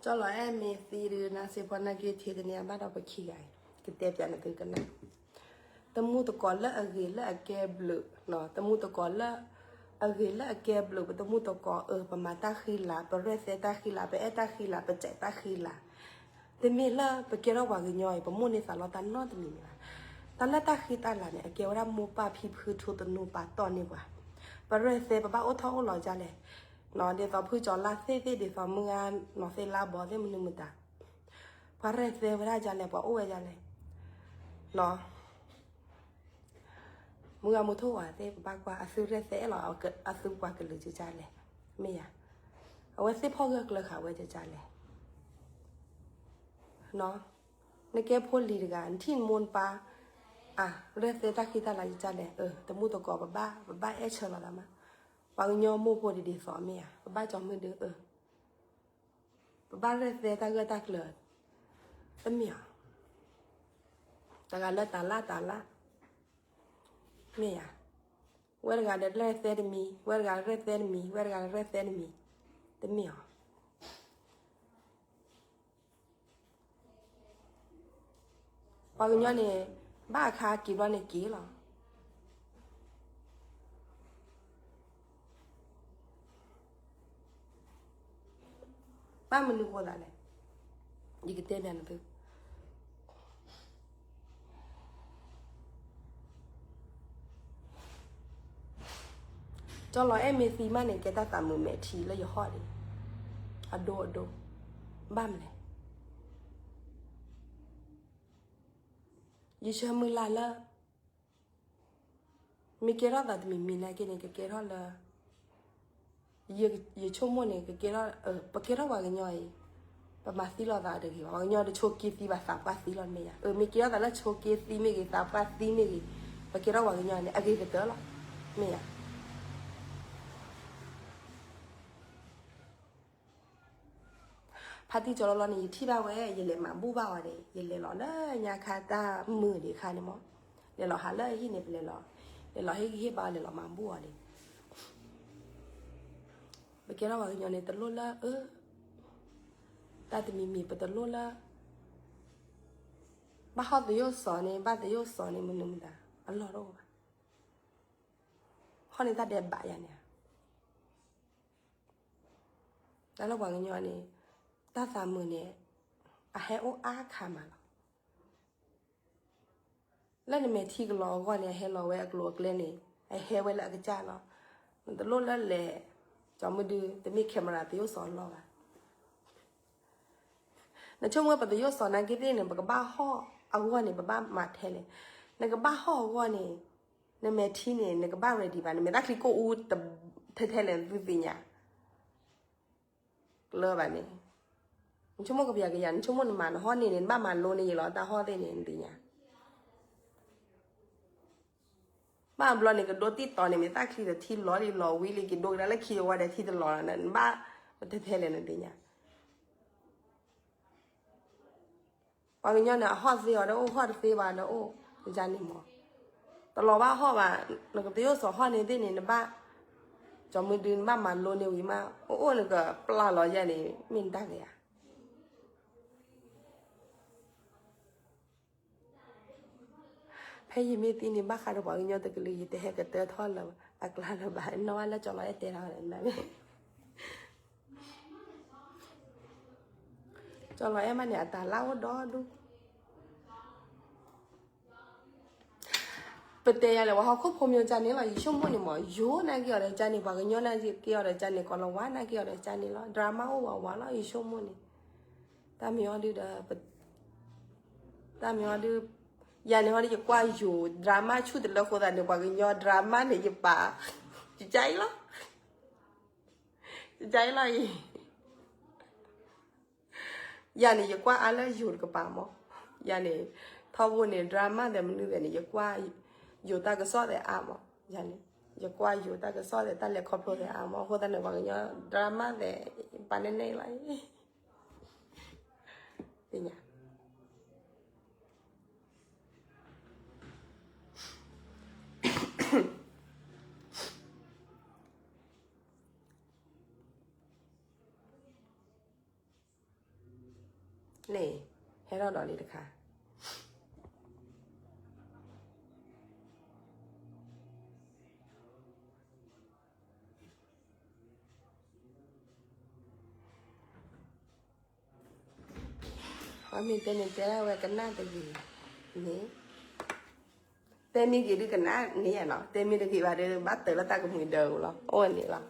ကၠီလီၤအဲၣ်မ့ၢ်သံဒုး နါစ့ဖီနာ်က့ထံတနံၤအဘၣ်ဒီးပခံဂၤအံၤ ကတဲပၠးနသုကနၣ်, တမူတကိးလၢအဂ့ၤလၢအကဲဘျုး, တမူတကိးလၢ အဂ့ၤလၢအကဲဘျုး ပတမူတကိးအၢ ပမၤတၢ်ဃံလၤ ပရဲၣ်သဲတၢ်ဃံလၤ ပအဲၣ်တၢ်ဃံလၤ ပစဲးတၢ်ဃံလၤ, တမ့ၢ်လၢပကဲထီၣ်ပှၤကညီအံၤ ပမိၣ်န့ၢ်သးလီတၢ်နီတမံၤမ့ၢ်ဘၣ်, တၢ်လၢတၢ်ဃံတၢ်လၤန့ၣ် အကဲဝဲဒၣ်မိၢ်ပၢ်ဖံဖုထိတနူပာ်တီၢ်န့ၢ်ပှၤ, ပရဲၣ်သဲပဘၣ်အိၣ်ထီၣ်အိၣ်လီၤဒ်လဲၣ် ဒ်သိးဖုကၠီလါသ့ၣ်သ့ၣ် ဒ်သိးမုၢ်ဂၤနီၢ်သ့ၣ်လါဘီသ့ၣ်မနုၤမတၤ, ပှၤရဲၣ်သဲဝဲဒၣ်ဒ်လဲၣ် ပှၤအိၣ်ဝဲဒ်လဲၣ်, မုၢ်ဂၤမူထိၣ်ဝါသ့ၣ် ပဘၣ်ကွၢ် အသုရဲၣ်သဲအဲၣ်လီၤ အသုပှၤကလုာ်ဒ်လဲၣ်, မ့ၢ်ယၤ, အဝဲသ့ၣ်ဖီၣ်ဂၢၢ်ကျၢၤဃာ်ဝဲဒ်လဲၣ် နကဲဖိလံၤတဂၤ နထံၣ်နမိၢ်နပၢ် အါ ရဲၣ်သဲတၢ်ဃံတၢ်လၤဒ်လဲၣ်, တမူတကိး ပဘၣ် ပဘၣ်အဲၣ်ဆၢလီၤသးမး, ပှၤကညီမိၢ်ဖိဒ်ဒ်သိးမ့ၢ်ဧါ, ပဘၣ်ကၠီမုၢ်ဒု ပဘၣ်ရဲၣ်သဲတၢ်ဂၢၢ်တၢ်ကျၢၤ, တမ့ၢ်ဧါ, တဂၤလၢတၢ်လၢ်တၢ်လၢ်, မ့ၢ်ဧါ, ဝဲတဂၤဒီးရဲၣ်သဲတမံၤ ဝဲတဂၤရဲၣ်သဲတမံၤ ဝဲတဂၤရဲၣ်သဲတမံၤ, တမ့ၢ်ဧါ ပှၤကညီန့ၣ် ဘၣ်အခါက့ၤဘျီန့ၣ်က့ၤလီၤ. ဘၣ်မနုၤဃိသးလဲၣ်, ယကတဲဘၣ်နသု ကၠီလီၤအဲၣ်မ့ၢ်သံမးန့ၣ် ကဲတၢ်သးမုာ်မဲာ်ထံလၢယဟီၣ်ဒံး, အဒိအဒိ, ဘၣ်မနုၤလဲၣ်, ယဆၢမုၢ်လၢ်လၢ မ့ၢ်ကဲထီၣ်သးတမံၤမံၤနာ်က့န့ၣ် ကကဲထီၣ်လၢ ယဆိကမိၣ်န့ၣ် ကကဲထီၣ် ပကဲထီၣ်ပှၤကညီအံၤ ပမၤသံလိာ်သးတဂ့ၤဘၣ်, ပှၤကညီတဆိးက့သံဘၣ် သးပှၢ်သံလီၤ မ့ၢ်ယၤ, မ့ၢ်ကဲထီၣ်သးလၢဆိးက့သံမ့ၢ်ဂ့ၤ သးပှၢ်သံမ့ၢ်ဂ့ၤ, ပကဲထီၣ်ပှၤကညီန့ၣ် အဂ့ၤကတၢၢ်လီၤ, မ့ၢ်ယၤ ဖါတံၢ်ကၠီလီၤလီၤန့ၣ် ယထံၣ်ဘၣ်ဝဲ ယလဲၤမၤဘူၣ်ဘၣ်အီၤဒီး ယလဲၤလီၤလၢညါခါတၢ်မုာ်ဒံးခါန့ၣ်မး, လဲၤလီၤဟးလၢဟံၣ်န့ၣ် ပလဲၤလီၤ, လဲၤလီၤဟ့ၣ်ဂံၢ်ဟ့ၣ်ဘါ လဲၤလီၤမၤဘူၣ်အီၤဒီး ပကဲထီၣ်ပှၤကညီန့ၣ် တလိၣ်လၢ အၢ တၢ်တမံၤမံၤ ပတလိၣ်လၢ ဘၣ်ဟီၣ်သယိၣ်စီၤန့ၣ် ဘၣ်သယိၣ်စီၤန့ၣ် မနုၤမတၤ အလီၢ်တအိၣ်ဘၣ်, ဟီၣ်န့ၢ်တၢ်ဒဲးဘးယၤန့ၣ်ဧါ, တၢ်လၢပှၤကညီန့ၣ် တၢ်သးမုာ်န့ၣ် အဟဲအိၣ်အါခါမးလီၤ. လၢနမဲာ်ထံကလီၤအဂီၢ်န့ၣ် အဟဲလီၤဝဲအကျိၤအကျဲန့ၣ် အဟဲဝဲလၢအကစၢ်လီၤ. နတလိၣ်လၢလဲၤ ကၠီမုၢ်ဒု တမ့ၢ် camera သယိၣ်စီၤလီၤဘၣ်. နဆိကမိၣ်ပသယိၣ်စီၤနာ်က့သ့ၣ်န့ၣ် ပကဘၣ်ဟီၣ်အဂီၢ်န့ၣ် ပဘၣ်မၤထဲလဲၣ်. နကဘၣ်ဟီၣ်အဂီၢ်န့ၣ် နမဲာ်ထံန့ၣ် နကဘၣ် ready ဘၣ်, နမဲာ်သၣ်ချံကိၣ်အူ ထဲထဲလဲၣ် နသုသ့ၣ်ညါ ကလၢဘၣ်န့ၣ်, နဆိကမိၣ်ကပျးကယၤ နဆိကမိၣ်နမၤနဟီၣ်န့ၣ်န့ၣ် နဘၣ်မၤလိန့ၢ်ယလီၤ တၢ်ဟီၣ်သ့ၣ်န့ၣ် နသ့ၣ်ညါ. ဘၣ်ဘျီန့ၣ် ကဒိတံၢ်တီၤန့ၣ် မ့ၢ်သၣ်ချံဒီးထံလီၤလံ လီၤဝံၤလံ ကဒိကဒါလၢခံအဝဲဒီးထံတလီၤလီၤ နဘၣ် ပတဲထဲလဲၣ် နသ့ၣ်ညါ. ပှၤကညီန့ၣ် အဟီၣ်သ့အီၤဒီးအိၣ် ဟီၣ်တသ့ဘၣ်ဒီးအိၣ် ယၤန့ၣ်မး, တလီၤဘၣ်ဟီၣ်ဘၣ်, နကသယိၣ်စီၤဟီၣ်န့ၣ်သ့ၣ်န့ၣ် နဘၣ် ကၠီမုၢ်ဒု နဘၣ်မၤလိန့ၢ်ဝံၤမး အိၣ်အိၣ်နကပျၢ်လီၤယၤန့ၣ် မ့ၢ်နတၢ်ကယၤ. ဖဲယမ့ၢ်သံန့ၣ် ဘၣ်ဃးဒီးပှၤကညီတကလုာ် ယတဟဲကတၢၢ်ထီၣ်လၢအကျါလၢၤဘၣ်, နီၢ်ဝဲလၢကၠီလီၤအဲၣ်တဲတၢ်ဝဲန့ၣ် ကၠီလီၤအဲၣ်မးန့ၣ် အတၢ်လၢအိၣ်ဒီဒူၣ် ပတဲယၤလဲၣ် ပှၤဟီၣ်ခိၣ်ဖိမ့ၢ်ကန့ၣ်လီၤ ယဆိကမိၣ်န့ၣ်မး ယိၤနာ်က့အီၤဒီးကန့ၣ် ပှၤကညီနာ်က့အီၤဒီးကန့ၣ် ကိလၤဝါနာ်က့အီၤဒီးကန့ၣ်လီၤ drama အိၣ်ဝးဝးလီၤ ယဆိကမိၣ်န့ၣ် တၢ်မ့ၢ်အီၤဒုဒီး တၢ်မ့ၢ်အီၤဒု ယၤန့ၣ်ဟီဒု ယကွၢ်ယိၤ drama ဆူၣ်တလၢဃိသတးန့ၣ် ပှၤကညီ drama န့ၣ် ယပာ် ယကအံၤလီၤ ယကအံၤလီၤအံၤ ယၤန့ၣ် ယကွၢ်အါလၢယိၤတကပၤမး, ယၤန့ၣ် ထီဘိန့ၣ် drama သဲးမနုၤသဲးန့ၣ် ယကွၢ်ယိၤတၢ်ကစီၣ်သဲးအါမး, ယၤန့ၣ် ယကွၢ်ယိၤတၢ်ကစီၣ်သဲး တၢ်လဲၤခီဖျိသဲးအါမး အဃိသတးန့ၣ် ပှၤကညီ drama သဲး ယပာ်နဲၣ်နဲၣ်လီၤအံၤ သ့ၣ်ညါ ကၠီလီၤအဲၣ်မးန့ၣ် အတၢ်လၢအိၣ်ဒီဒူၣ် ပတဲယၤလဲၣ် ပှၤဟီၣ်ခိၣ်ဖိမ့ၢ်ကန့ၣ်လီၤ ယဆိကမိၣ်န့ၣ်မး ယိၤနာ်က့အီၤဒီးကန့ၣ်လီၤ drama န့ၣ် ယပာ် န့ၣ်, ဟဲထီၣ်ဒီးလံတခါ. အမ့ၢ်တဲန့ၣ် တဲဒၣ်ဝဲကနၣ်တဂ့ၤန့ၣ်, တဲမ့ၢ်ဂ့ၤဒုးကနၣ်န့ၣ်ယါနီၤ, တဲမ့ၢ်တဂ့ၤဘၣ်ဒီး ဘၣ်တၢ်လၢတၢ်ကမှံၤဒၢးလီၤ, အိၣ်ဝဲန့ၣ်လီၤ.